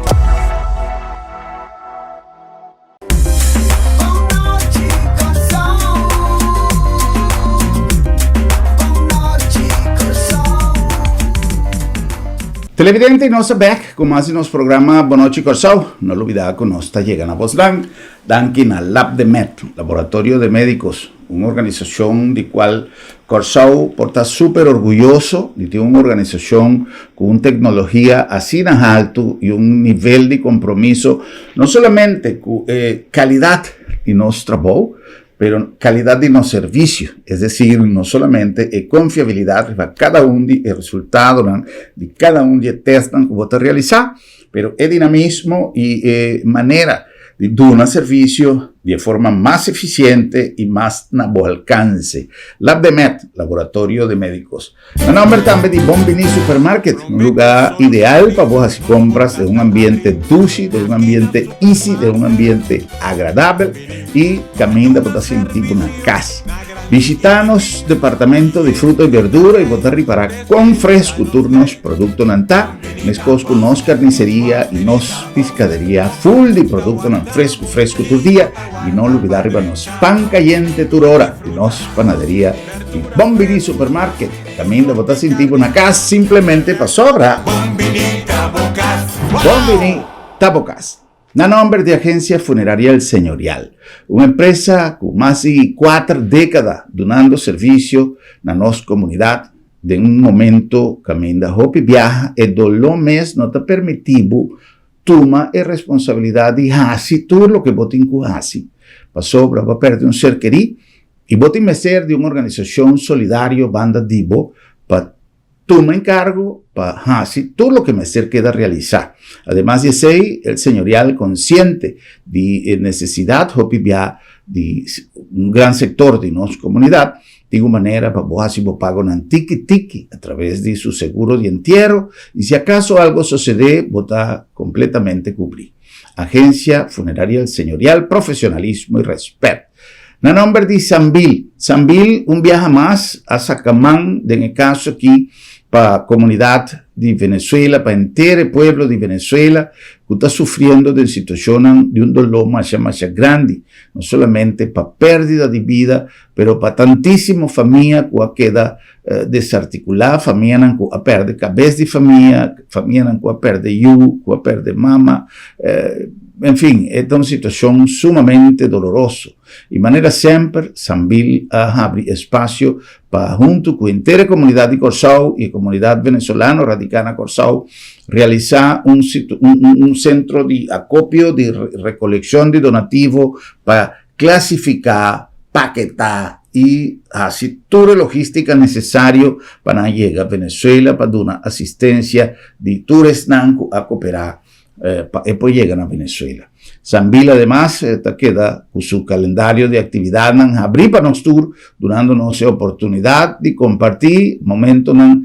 Televidente, nos ta bek ku mas di nos programa Bon Nochi Kòrsou. No lubidá ku nos ta yega na bosnan danki na Labdemed, Laboratorio de Médicos. Un organisashon di kual Kòrsou por ta super orguyoso di tin un organisashon ku un teknologia asina haltu i un nivel di kompromiso no solamente ku e kalidat di nos trabou, pero kalidat di nos servisio, es desir no solamente e konfiabilidat riba kada un di e resultadonan di kada un di e tèstnan ku bo ta realisá, Pero e dinamismo i e manera di duna servisio di e forma mas efisiente i mas na bo alkanse. Labdemed, Laboratorio de Médicos. Na nòmber tambe di Bon Bini Supermarket, un lugá ideal pa bo hasi kompras den un ambiente dushi, den un ambiente easy, den un ambiente agradabel i kaminda bo ta sinti bo na kas. Bishitá nos departamento di fruta i berdura i bo ta ripará kon fresku tur nos produktonan ta. Meskos ku nos karniseria i nos piskaderia ful di produktonan fresku fresku tur dia i no lubidá riba nos pan kayente tur ora di nos panaderia di Bon Bini Supermarket kaminda bo ta sinti bo na kas simplemente pasobra Bon Bini ta bo kas. Bon Bini ta bo kas. Na nòmber di Agencia Funeraria El Señorial, un empresa ku mas di kuater dékada dunando servisio na nos komunidat den un momento kaminda hopi biaha e doló mes no ta permití bo. tuma e responsabilidat di hasi tur loke bo tin ku hasi, pasobra bo a pèrdè un ser kerí i bo tin mester di un organisashon solidario banda di bo pa tuma enkargo pa hasi tur loke mester keda realisá. Ademas di esei, El Señorial konsiente di e nesesidat hopi bia di un gran sektor di nos komunidat, tin un manera pa bo hasi bo pagonan tiki tiki a traves di su seguro di entiero i si akaso algo sosede bo ta kompletamente kubrí. Agencia Funeraria El Señorial, profesionalismo i rèspèt. Na nòmber di Sambil. Sambil un biaha mas a saka man den e kaso aki pa komunidat di Venezuela, pa henter e pueblo di Venezuela ku ta sufriendo den situashonnan di un doló masha masha grandi, no solamente pa pèrdida di bida, pero pa tantísimo famia ku a keda desartikulá, famianan ku a pèrdè kabes di famia, famianan ku a pèrdè yu, ku a pèrdè mama, en fin, e ta un situashon sumamente doloroso. I manera semper, Sambil a habri espasio pa huntu ku henter e komunidat di Kòrsou i e komunidat venezolano radiká na Kòrsou realisá un un sentro di akopio, di rekolekshon di donativo pa klasifiká, paketá i hasi tur e logístika nesesario pa nan yega Venezuela pa duna asistensia di tur esnan ku a koperá pa e por yega na Venezuela. Sambil ademas ta keda ku su kalendario di aktividatnan habrí pa nos tur, dunando nos e oportunidat di kompartí momentonan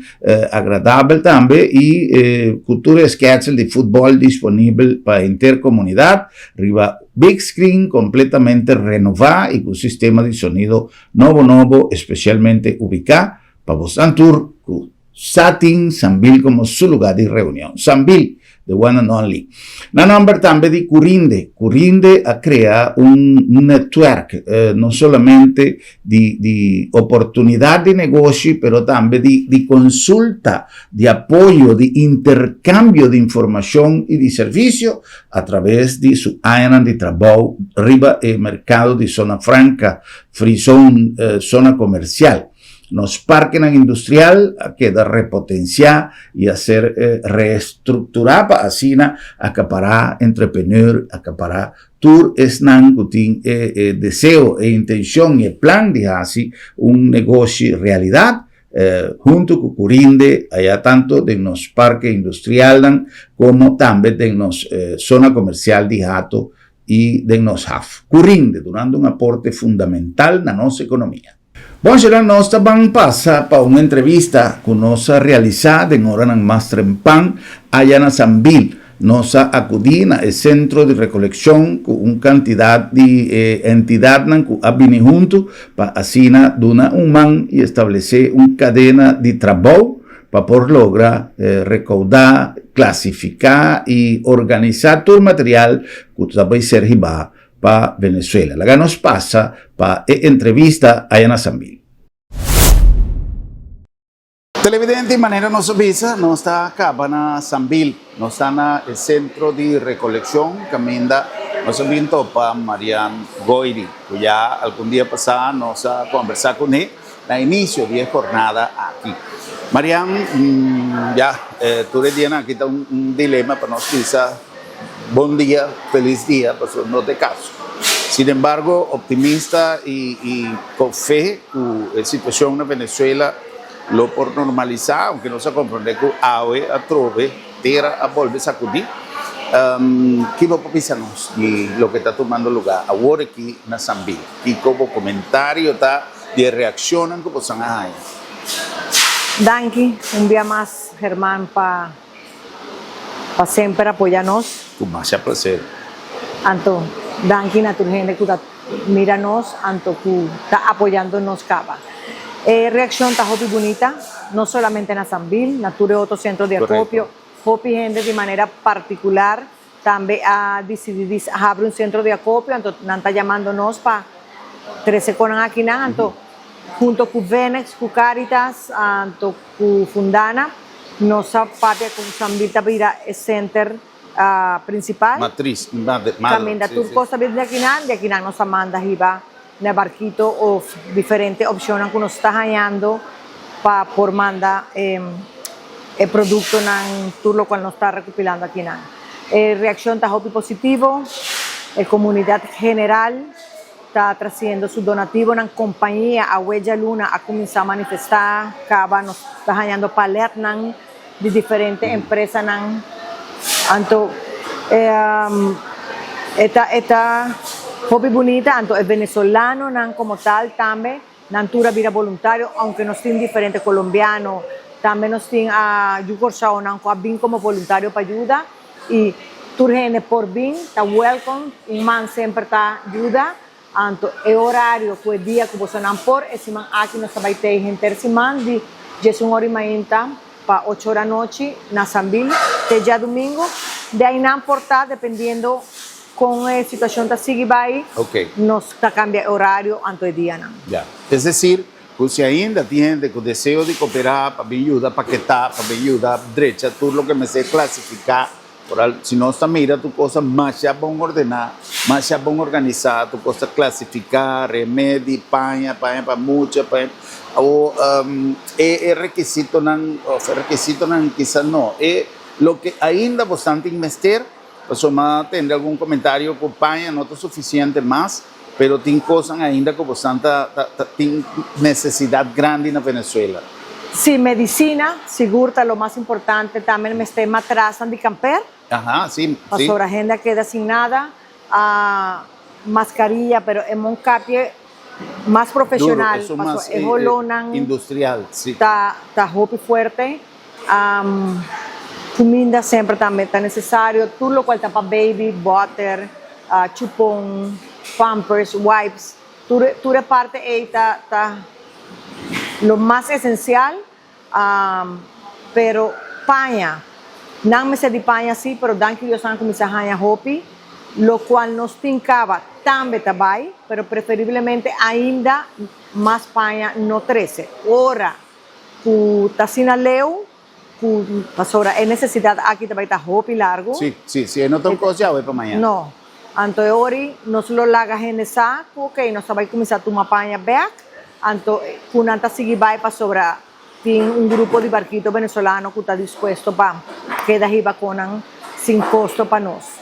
agradabel tambe i ku tur e skètsel di futbòl disponibel pa henter komunidat riba Big screen completamente renova y cu sistema di sonido nobo nobo especialmente ubica pa bosnan tur cu sa tin Sambil como su lugar di reunion. Sambil, the one and only. Na nomber tambe di Curinde. Curinde a crea un netwerk no solamente di di oportunidad di negoshi pero tambe di di consulta, di apoyo, di intercambio di informacion y di servicio a traves di su añanan di trabou riba e merkado di Zona Franka, Free Zone, zona komersial. Nos parkenan industrial a keda repotensiá i a ser reestrukturá pa asina akapará entrepeneur, akapará tur esnan ku tin e deseo, e intenshon i e plan di hasi un negoshi realidat. Huntu ku Curinde aya tanto den nos parke industrialnan komo tambe den nos zona komersial di Hato i den nos haf. Curinde dunando un aporte fundamental na nos ekonomia. Bon shenan nos ta ban pasa pa un entrevista ku nos a realisá den oranan mas trempan aya na Sambil. Nos a akudí na e sentro di rekolekshon ku un kantidat di e entidatnan ku a bini huntu pa asina duna un man i establesé un kadena di trabou pa por logra rekoudá, klasifiká i organisá tur material ku ta bai ser hibá pa Venezuela. Laga nos pasa pa e entrevista aya na Sambil. Televidente, manera nos a bisa, nos ta caba na Sambil. Nos ta na e centro di recoleccion caminda nos a bin topa Marian Goiri, cu ya algun dia pasa nos a conversa cune na inicio di e jornada aki. Marian, ya, tur e dianan aki ta un dilema pa nos bisa bon dia, feliz dia, pasobra no ta e caso. Sin embargo, optimista y con fe cu e situacion na Venezuela lo por normalisá, aunke nos a komprondé ku awe atrobe tera a bolbe sakudí. Ki bo por bisa nos di loke ta tumando lugá awor aki na Sambil? Kiko bo komentario ta di e reakshonnan ku bosan a haña? Danki un bia mas German pa pa semper apoya nos. Ku masha plaser. Anto danki na tur hende ku ta mira nos anto ku ta apoyando nos kaba. E reakshon ta hopi bunita, no solamente na Sambil, na tur e otro sentro di akopio. Hopi hende di manera partikular tambe a disidí di habri un sentro di akopio, anto nan ta yamando nos pa trese konan akinan, anto hunto ku Venex, ku Caritas, anto ku Fundana, nos a papia ku Sambil ta bira e senter. principal. Matriz, madre, Caminda sí, tur sí. cos ta bini di akinan, di akinan nos ta manda hiba na barquito of diferente opcionnan cu nos ta hañando pa por manda e productonan tur locual nos ta recopilando akinan. E reaccion ta hopi positivo, e comunidad general ta trasiendo su donativonan, compañia awe djaluna a cuminsa manifesta, caba nos ta hañando paletnan di diferente empresanan, anto e ta e ta hopi bunita, anto e venezolanonan como tal tambe nan tur a bira boluntario, aunke nos tin diferente colombiano, tambe nos tin a yu Kòrsounan ku a bin komo boluntario pa yuda i tur hende por bin, ta welkom, un man semper ta yuda, anto e orario ku e dia ku bosonan por, e siman aki nos ta bai tei henter siman di diesun ora i mainta pa ocho ora anochi na Sambil te djadumingu, de ainan por ta dependiendo Kon e situashon ta sigui bai, nos ta kambia e orario anto e dianan. Ya. Es desir, ku si ainda tin hende ku deseo di koperá pa bin yuda paketá, pa bin yuda drecha tur loke mester klasifiká, oral si nos ta mira tur kos ta masha bon ordená, masha bon organisá, tur kos ta klasifiká, remedi, paña, paña pa mucha, paña, o e e rekisitonan, òf e rekisitonan kisa no, e loke ainda bosnan tin mester. Pasobra mi a tende algun komentario ku paña no ta sufisiente mas, pero tin kosnan ainda ku bosan ta ta tin nesesidat grandi na Venezuela. Sí, medisina sigur ta lo mas importante, tambe mester matrasnan di kamper. Aha, sí, sí. Pasobra hende a keda sin nada, mascarilla, pero e mon kapie mas profesional, Duro, esun mas pasobra e holónan industrial, sí. ta ta hopi fuerte. Cuminda semper tambe ta necesario, tur locual ta pa baby, boter, chupon, pampers, wipes, tur tur e parte ey ta ta lo mas esencial, pero paña, nan mester di paña si, pero danki Dios nan a cuminsa haña hopi, locual nos tin caba tambe ta bay, pero preferiblemente ainda mas paña no trece, ora. Ku ta asina leu ku pasobra e nesesidat aki ta bai ta hopi largu. Sí, sí, sí, e no ta un kos di awe pa mañana. No. Anto e ori nos lo laga hende sa ku okey nos ta bai kuminsá tuma paña bèk, anto ku nan ta sigui bai pasobra tin un grupo di barkito venezolano ku ta dispuesto pa keda hiba konan sin kosto pa nos.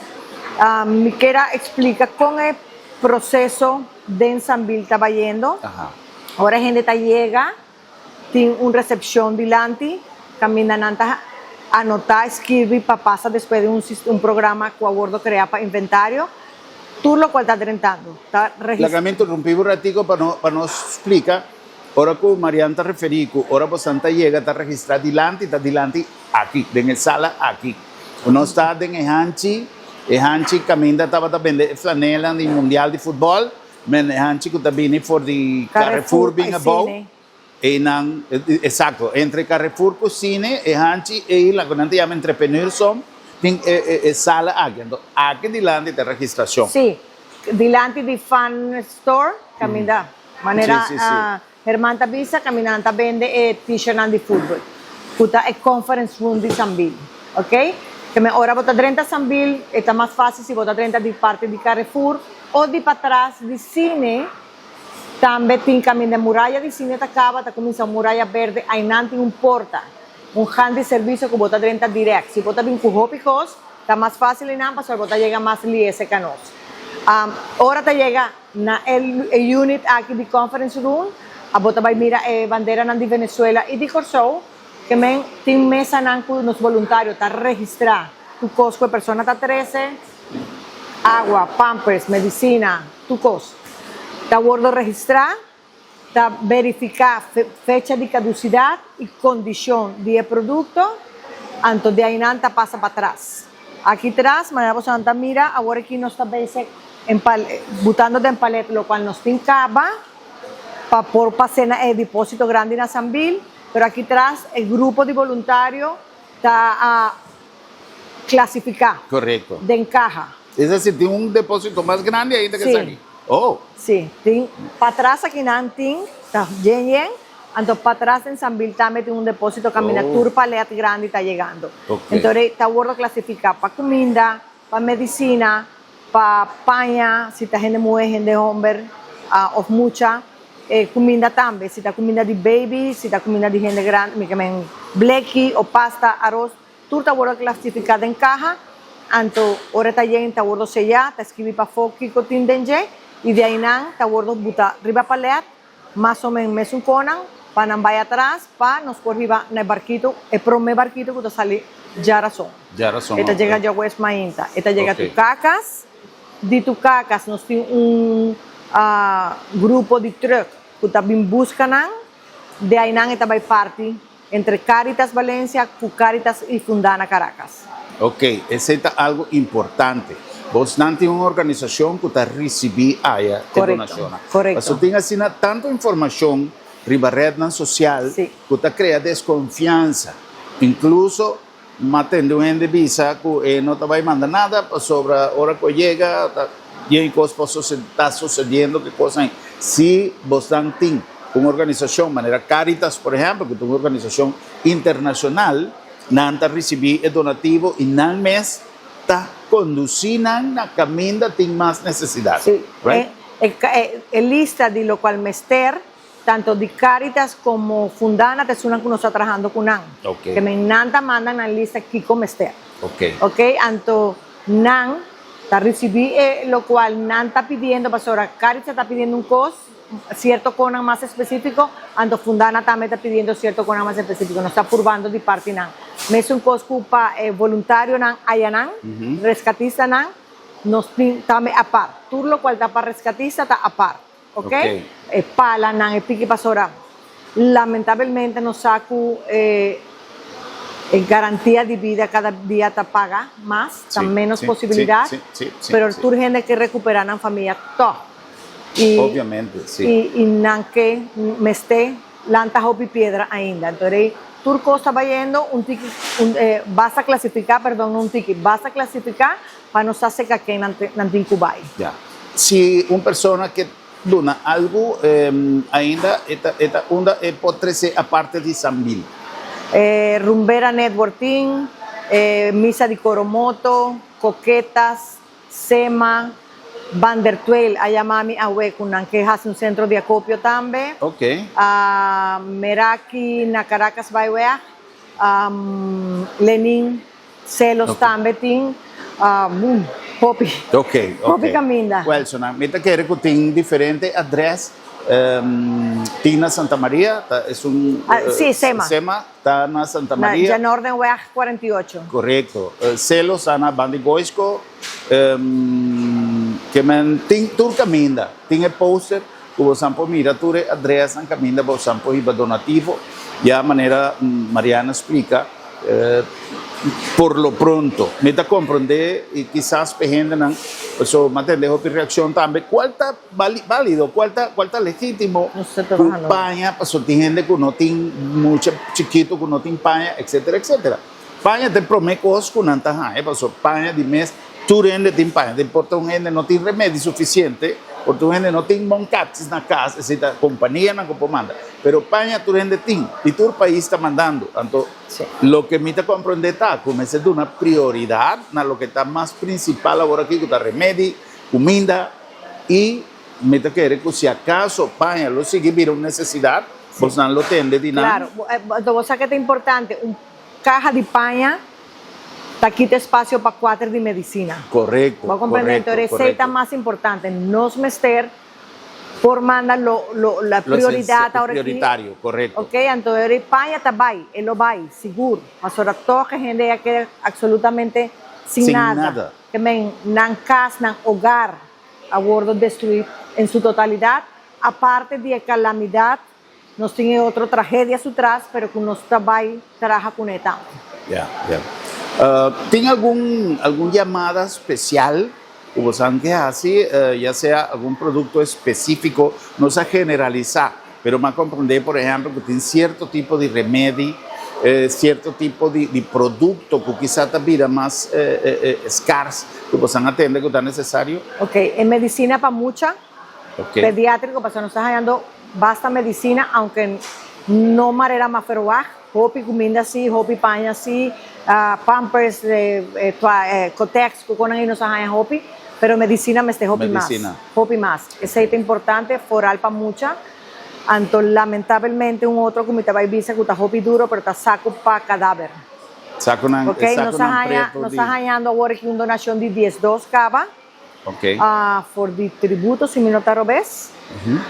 Mi kier a eksplika kon e proseso den Sambil ta bayendo. Ora hende ta yega. Tin un recepcion dilanti caminda nan ta anota, skirbi pa pasa despues di un un programa cu a wordo crea pa inventario. Tur locual ta drentando ta registra. Laga mi interrumpi un ratico pa no pa nos splica ora cu Marian ta referi cu ora bosan ta yega ta registra dilanti ta dilanti aki den e sala aki cu nos ta den e hanchi e hanchi caminda tabata bende e flanelan di mundial di futbol Men e hanchi ku ta bini for di Carrefour bin abou, einan, exacto, entre Carrefour ku cine, e hanchi ei la ku nan ta yama entrepreneur-som, tin e sala aki. Anto aki dilanti ta registracion. Sí, dilanti di Fun Store kaminda. Manera Herman ta bisa kaminda nan ta bende e t-shirtnan di futbol, ku ta e conference room di Sambil. Ok? Te men ora bo ta drenta Sambil, e ta mas fácil si bo ta drenta di parti di Carrefour o di patras di cine, tambe tin kaminda e muraya di cine ta kaba, ta kuminsá un muraya berde, ainan tin un porta, un gan di servisio ku bo ta drenta dirèkt. Si bo ta bin ku hopi kos, ta mas fácil einan pasobra bo ta yega mas liese ka nos. Ora ta yega. Na e unit aki di conference room abo ta bai mira e banderanan di Venezuela y di Corsou ke men tin mesanan cu nos boluntario ta registra tur cos cu e persona ta trece, agua, pampers, medicina, tur cos ta wordo registra, ta verifica fecha di caducidad y condicion di e producto, anto di ainan ta pasa patras. Aki tras, manera bosonan ta mira, awor aki nos ta bezig butando den palet locual nos tin caba pa por pas'é na e deposito grandi na Sambil, pero aki tras e grupo di boluntario ta a clasifica Correcto. den caha. Es decir, tin un deposito mas grandi ainda ke Sí. esaki? Oh! Sí, tin. Patras akinan tin, ta yen yen, anto patras den Sambil tambe tin un deposito kaminda Oh. tur palet grandi ta yegando. Ok. Enton e ta wordo klasifiká pa kuminda, pa medisina, pa paña, si ta hende muhé, hende homber, òf mucha. E kuminda tambe, si ta kuminda di baby, si ta kuminda di hende grandi, mi ke men bleki o pasta, aros. Tur ta wòrdu klasifiká den kaha. anto ora e ta yen ta wordo seyá, ta skibi pafó kiko tin den dje i di einan ta wordo buta riba palèt mas o men mesun konan pa nan bai atras pa nos por hiba na e barkito, e promé barkito ku ta sali djarason. Djarason, E ta yega djaweps mainta. E ta yega Tucacas, di Tucacas nos tin un grupo di trùk ku ta bin buska nan, di einan e ta bai parti Entre Caritas Valencia cu Caritas y Fundana Caracas. Ok, esey ta algo importante. Bosnan tin un organisacion cu ta ricibi aya e donacionnan. Correcto. Pasobra tin asina tanto informacion riba rednan social cu ta crea desconfiansa. Incluso M'a tende un hende bisa ku e no ta bai manda nada pasobra ora ku e yega ta yen kos por ta sosediendo ki kosnan. Si bosnan tin un organisashon manera Caritas por ehèmpel ku ta un organisashon internashonal nan ta risibí e donativo i nan mes ta kondusí nan na kaminda tin mas nesesidat. Sí, e lista di lokual mester Tanto di Caritas como Fundana ta esunnan cu nos ta trahando cu nan. Ok. Ke men nan ta manda nan lista kico mester. Ok. Ok, anto nan ta ricibi e locual nan ta pidiendo pasobra Caritas ta pidiendo un cos, cierto conan mas especifico, anto Fundana tambe ta pidiendo cierto conan mas especifico. Nos ta purbando di parti nan. Mesun cos cu pa e voluntarionan ayanan, rescatistanan, nos tin tambe apart. Tur locual ta pa rescatista ta apart. Ok? E palanan, e piki pasobra lamentabelmente nos sa ku e e garantia di bida kada dia ta paga mas, ta menos posibilidat, pero tur hende ke rekuperá nan famia tòg. I i nan ke mester lanta hopi piedra ainda. Enton rei tur kos ta bayendo un tiki un basta klasifiká, perdon no un tiki, basta klasifiká Pa nos sa seca ken nan nan tin cu bay. Ya. Si un persona ke duna algu ainda e ta e ta unda e por trece aparte di Sambil? E Rumbera Network tin, e Misa di Coromoto, Coquetas, Sema, Van der Tweel a yama mi awe cu nan ke haci un centro di acopio tambe. Ok. Meraki na Caracas Byweg, Lenin. Celos tambe tin hopi hopi caminda. Wel so nan mi ta kere cu tin diferente adres tin na Santa Maria ta esun Si Sema. Sema ta na Santa Maria. Na Janoordenweg 48. Corecto Celos ta na Bandi Goisco ke men tin tur caminda tin e poster cu bosan por mira tur e adresnan caminda bosan por hiba donativo ya manera Mariana splica. Por lo pronto mi ta comprende y kisas p'e hendenan pasobra mi a tende hopi reaccion tambe cual ta valido cual ta cual ta legitimo cu paña pasobra tin hende cu no tin mucha chikito cu no tin paña etcetera etcetera paña ta e prome cos cu nan ta haña pasobra paña di mes tur hende tin paña ta importa un hende no tin remedi suficiente por ta un hende no tin bon captis na cas esey ta companianan cu por manda. Pero paña tur hende tin y tur pais ta mandando. Anto loke mi ta comprende ta cu mester duna prioridad na loke ta mas principal awor aki cu ta remedi, cuminda y mi ta kere cu si acaso paña lo sigui bira un necesidad bosnan lo tende di nan. Claro, anto bo sa ke ta importante, un caha di paña ta kita espacio pa cuater di medicina. Correcto, Bo comprende? correcto, Enton esey ta correcto. mas importante, nos mester. Por manda lo lo la Lo prioridad ahora aki. Prioritario, correcto. Ok, anto e paña ta bay, e lo bay, sigur. Pasobra toch e hende a keda absolutamente sin Sin nada. nada. Ke men nan cas, nan hogar a wordo destrui en su totalidad. Aparte di e calamidad, nos tin e otro tragedia su tras, pero cu nos ta bay traha cune tambe. Ya, ya. Tin algun algun yamada special cu bosan ke haci, ya sea algun producto especifico, no sa generalisa, pero m'a comprende por ehempel cu tin cierto tipo di remedi, cierto tipo di di producto cu kisa ta bira mas scars cu bosan a tende cu ta necesario? Ok, e medicina pa mucha. Ok. Pediatrico pasobra nos ta hañando basta medicina aunke no marera mas verwagt, hopi cuminda si, hopi paña si, pampers, cotex cu conan ey nos a haña hopi, pero medicina mester hopi mas, Medicina. hopi mas. Esey ta importante foral pa mucha, anto lamentabelmente un otro cu mi ta bay bisa cu ta hopi duro pero ta saco pa cadaver. Saconan, Ok, e nos a saconan haña, preto nos di ta hañando awor aki un donacion di 12 caba. Ok. Ah, for di tributo, si mi no ta robes.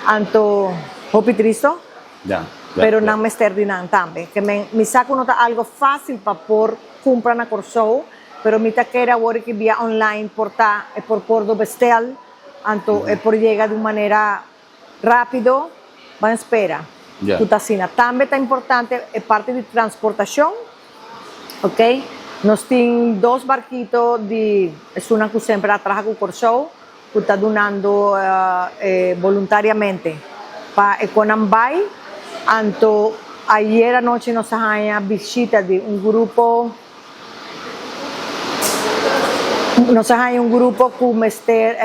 Anto, hopi tristo. Ya, ya, Pero ya. nan mester di nan tambe. Ke men, mi sa ku no ta algo fácil pa por kumpra na Kòrsou, pero mi ta kere awor ki via online por ta, e por por do bestel, anto e por yega di un manera rápido. Ban spera Ya. ku ta asina. Tambe ta importante e parti di transportashon. Ok, nos tin dos barkito di esunnan ku semper a traha ku Kòrsou ku ta dunando boluntariamente pa e konan bai. Anto ayer anochi nos a haña bishita di un grupo, nos a haña un grupo ku mester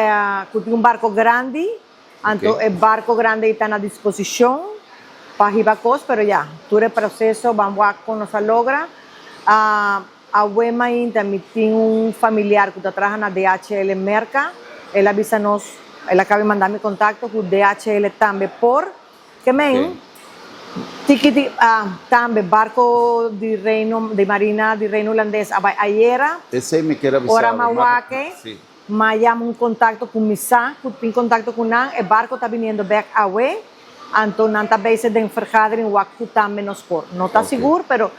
ku tin un barko grandi. Anto e barco grandi ei ta na disposicion pa hiba cos, pero ya, tur e proceso ban wak con nos a logra. Awe mainta mi tin un familiar cu ta traha na DHL Merca, el a bisa nos, el a caba di manda mi contacto cu DHL tambe por, ke men, tiki di, tambe barco di Reino, di Marina di Reino Hulandes a bay ayera, Esey mi kier a bisa ora bo, m'a ma wak-e. si. M'a yama un kontakto ku mi sa ku tin kontakto ku nan, e barko ta biniendo bèk awe, anto nan ta bezig den vergadering wak ku tambe nos por. No ta sigur, pero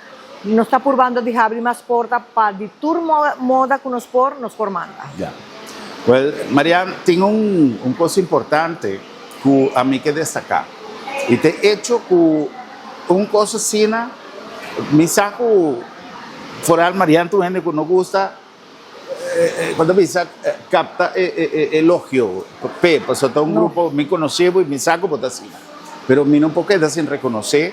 nos ta purbando di habri mas porta pa di tur moda ku nos por, nos por manda. Ya. Wèl, Marian, tin un un kos importante ku ami ke destaká, i ta e echo ku un kos asina, mi sa ku foral Marian ta un hende ku no gusta Cuando bisa capta e elogio p'e, pasobra ta un grupo, mi conoce bo y mi sa cu bo ta asina, pero mi no por keda sin reconoce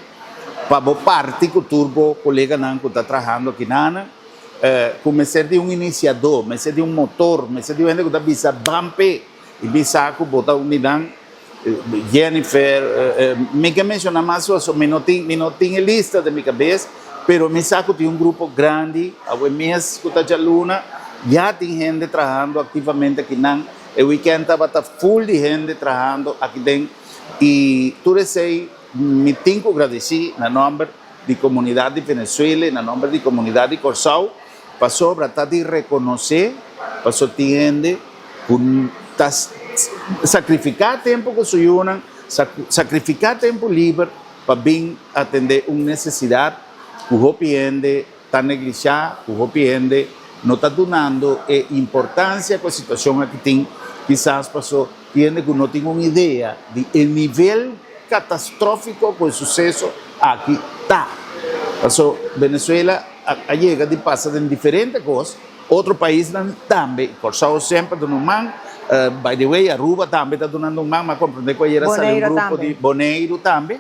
pa bo parti cu tur bo coleganan cu ta trahando akinan, cu mester di un iniciador, mester di un motor, mester di un hende cu ta bisa ban p'e y mi sa cu bo ta un di nan. Jennifer, mi ke menciona mas pasobra mi no tin, mi no tin e lista den mi cabes, pero mi sa cu tin un grupo grandi, awe mes cu ta djaluna, ya tin hende trahando activamente akinan, e weekend tabata full di hende trahando aki den, y tur esey mi tin cu gradici na nomber di comunidad di Venezuela y na nomber di comunidad di Corsou, pasobra ta di reconoce, pasobra tin hende ku ta sakrifiká tempu ku su yunan, sakrifiká tempu liber pa bin atendé un nesesidat ku hopi hende ta neglishá, ku hopi hende no ta dunando e importansia ku e situashon aki tin, kisas paso tin hende ku no tin un idea di e nivel katastrófiko ku e suseso aki ta. Paso Venezuela a yega di pasa den diferente kos. Otro paisnan tambe, Kòrsou semper duna un man, by the way Aruba tambe ta dunando un man, m'a komprendé ku ayer a sali un grupo di Boneiru tambe,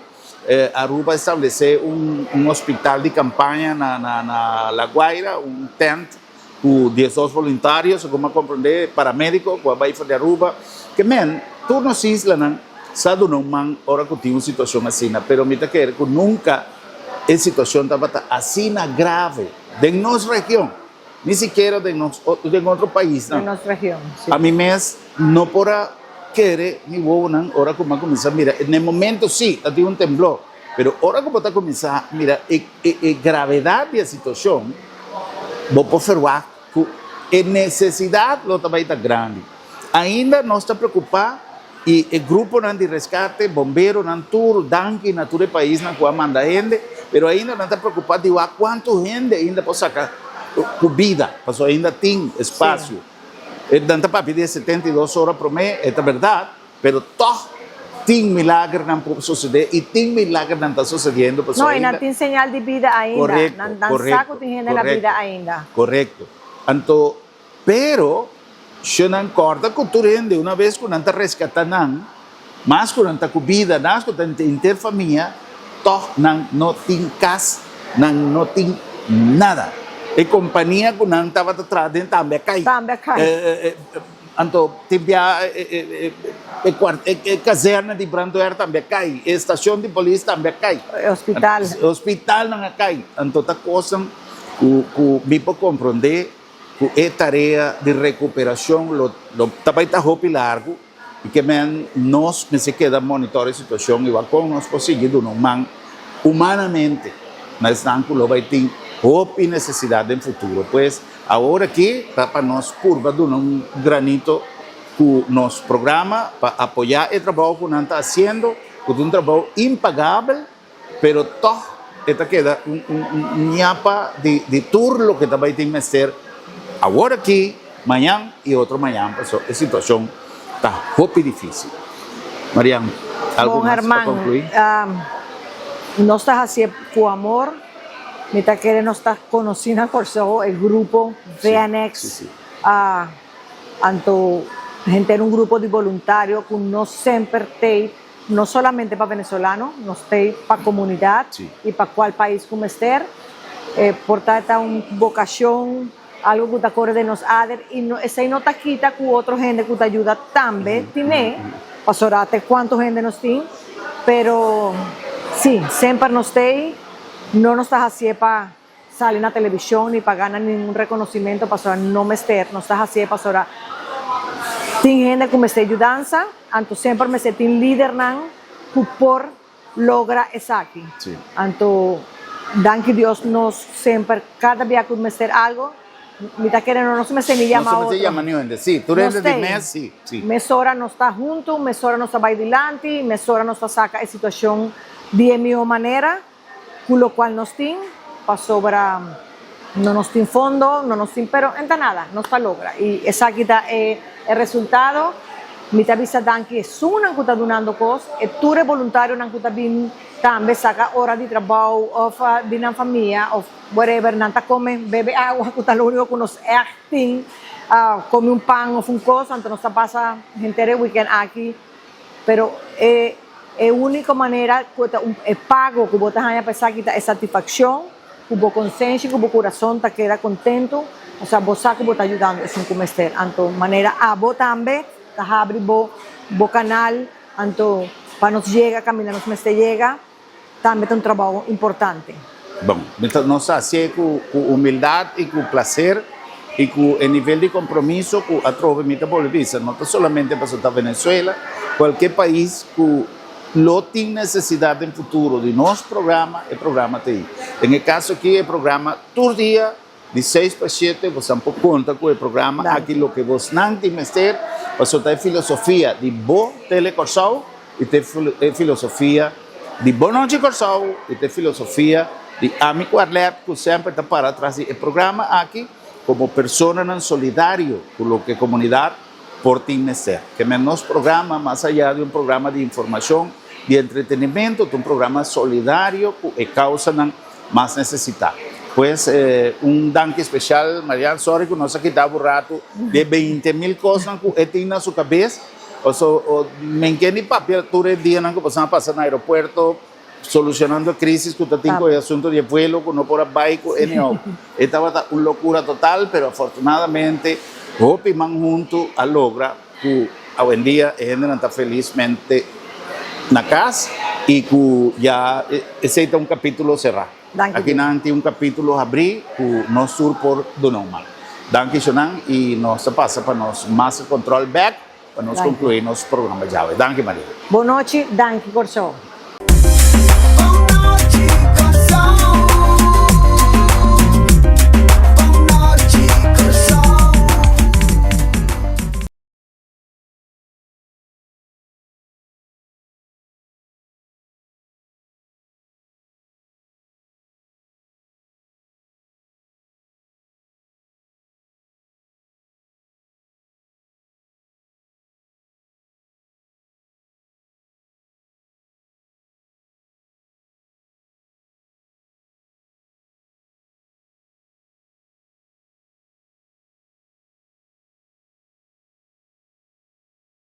Aruba a establesé un un hospital di kampaña na na na La Guaira, un tent ku diesdos voluntario, segun m'a komprendé paramédiko ku a bai for di Aruba, ke men tur nos islanan sa duna un man ora ku tin un situashon asina, pero mi ta kere ku nunka e situashon tabata asina grave den nos region. Ni sikiera den nos den otro paisnan. Den nos region, si. Ami mes no por a kere mi wowonan ora ku mi a kuminsá mira. Na e momento si, ta tin un temblor, pero ora ku bo ta kuminsá mira e e gravedat di e situashon, bo por ferwagt ku e nesesidat lo ta bai ta grandi. Ainda nos ta preokupá i e gruponan di reskate, bomberonan tur, danki na tur e paisnan ku a manda hende, pero ainda nan ta preokupá di wak kuantu hende ainda por saka ku bida, pasobra ainda tin espasio. Nan ta papia di e 72 ora promé, e ta bèrdat, pero tòg tin milagernan por sosodé i tin milagernan ta sosodiendo pasobra ainda. No, i nan tin señal di bida ainda. Korekto, Nan korekto, sa ku tin hende na bida ainda. Korekto. Anto. Pero, si nan kòrda ku tur hende una bes ku nan ta reskatá nan, mas ku nan ta ku bida, mas ku ta henter famia, tòg nan no tin kas, nan no tin nada. E kompania ku nan tabata traha den tambe a kai. Tambe a kai. Anto, tin bia e kazèrna di brandweer tambe a kai, e stashon di polis tambe a kai. E hospital. E hospitalnan a kai. Anto ta kosnan ku mi por komprondé. Ku e tarea di rekuperashon lo lo ta bai ta hopi largu i ke men nos mester keda monitor e situashon i wak kon nos por sigui duna un man humanamente na esnan ku lo bai tin hopi nesesidat den futuro. Pues awor aki ta pa nos purba duna un granito ku nos programa pa apoyá e trabou ku nan ta hasiendo, ku ta un trabou impagabel, pero tòg e ta keda un ñapa di tur loke ta bai tin mester awor aki, mañan i otro mañan, pasobra e situashon ta hopi difísil. Marian, algu Bon mas pa Herman, konkluí? nos ta hasié ku amor, mi ta kere nos ta konosí na Kòrsou e grupo VNX, anto henter un grupo di boluntario ku no semper t'ei no solamente pa venezolano, nos t'ei pa komunidat i pa kual pais ku mester. E por ta ta un bokashon, algu ku ta kore den nos ader i no esei no ta kita ku otro hende ku ta yuda tambe tine, pasobra te kuantu hende nos tin, pero si, semper nos t'ei, no nos ta hasié pa sali na televishon ni pa gana ningun rekonosimento pasobra no mester, nos ta hasié pasobra tin hende ku mester yudansa, anto semper mester tin lidernan ku por logra esaki. Anto danki Dios nos semper kada bia ku mester algo, mi ta kere no nos mester ni yama Nos no mester otro. yama niun hende, si, tur Nos hende di t'ei. mes, si, si. Mesora nos ta huntu, mesora nos ta bai dilanti, mesora nos ta saka e situashon di e mihó manera. Ku lokual nos tin, pasobra no nos tin fondo, no nos tin, pero enta nada, nos ta logra. I esaki ta e resultado. Mi ta bisa danki esunnan ku ta dunando kos, e tur e boluntarionan ku ta bin tambe saka ora di trabou òf di nan famia òf whatever, nan ta kome, bebe awa ku ta lo úniko ku nos ègt tin, kome un pan òf un kos, anto nos ta pasa henter e wikènt aki. Pero e e úniko manera ku ta un e pago ku bo ta haña pa esaki ta e satisfakshon ku bo konsenshi ku bo kurason ta keda kontentu, osea bo sa ku bo ta yudando esun ku mester. Anto manera abo tambe ta habri bo bo kanal anto pa nos yega kaminda nos mester yega. Tambe ta un trabou importante. Bon, mi ta nos ta hacié cu cu humildad y cu placer y cu e nivel di compromiso cu atrobe mi ta bolbe bisa, no ta solamente pasobra ta Venezuela, cualkier pais cu lo tin necesidad den futuro di nos programa, e programa ta ey. Den e caso aki e programa tur dia Di seis pa shete bosan por konta ku e programa aki loke bosnan tin mester pasobra ta e filosofia di bo Tele Kòrsou i ta e filosofia di Bon Nochi Kòrsou i ta e filosofia di ami ku Arlette ku semper ta para tras di e programa aki komo personanan solidario ku loke komunidat por tin mester. Ke men nos programa mas aya di un programa di informashon, di entretenimento ta un programa solidario ku e kausanan mas necesita. Pues un danki special Marian, sorry cu nos a kita bo rato di e beinti mil cosnan cu e tin na su cabes, paso men ke ni papia tur e dianan cu pasan a pasa na aeropuerto solucionando e crisis cu ta tin cu e asunto di e vuelo cu no por a bay cu anyhow e tabata un locura total pero afortunadamente hopi man hunto a logra cu awendia e hendenan ta felismente na cas y cu ya esey ta un capitulo cera. Danki Aki nan tin un capitulo habri cu nos tur por duna un man. Danki Shonan y nos ta pasa pa nos master control bek pa nos Danki. conclui nos programa djawe. Danki Maria. Bon nochi, danki Corsou.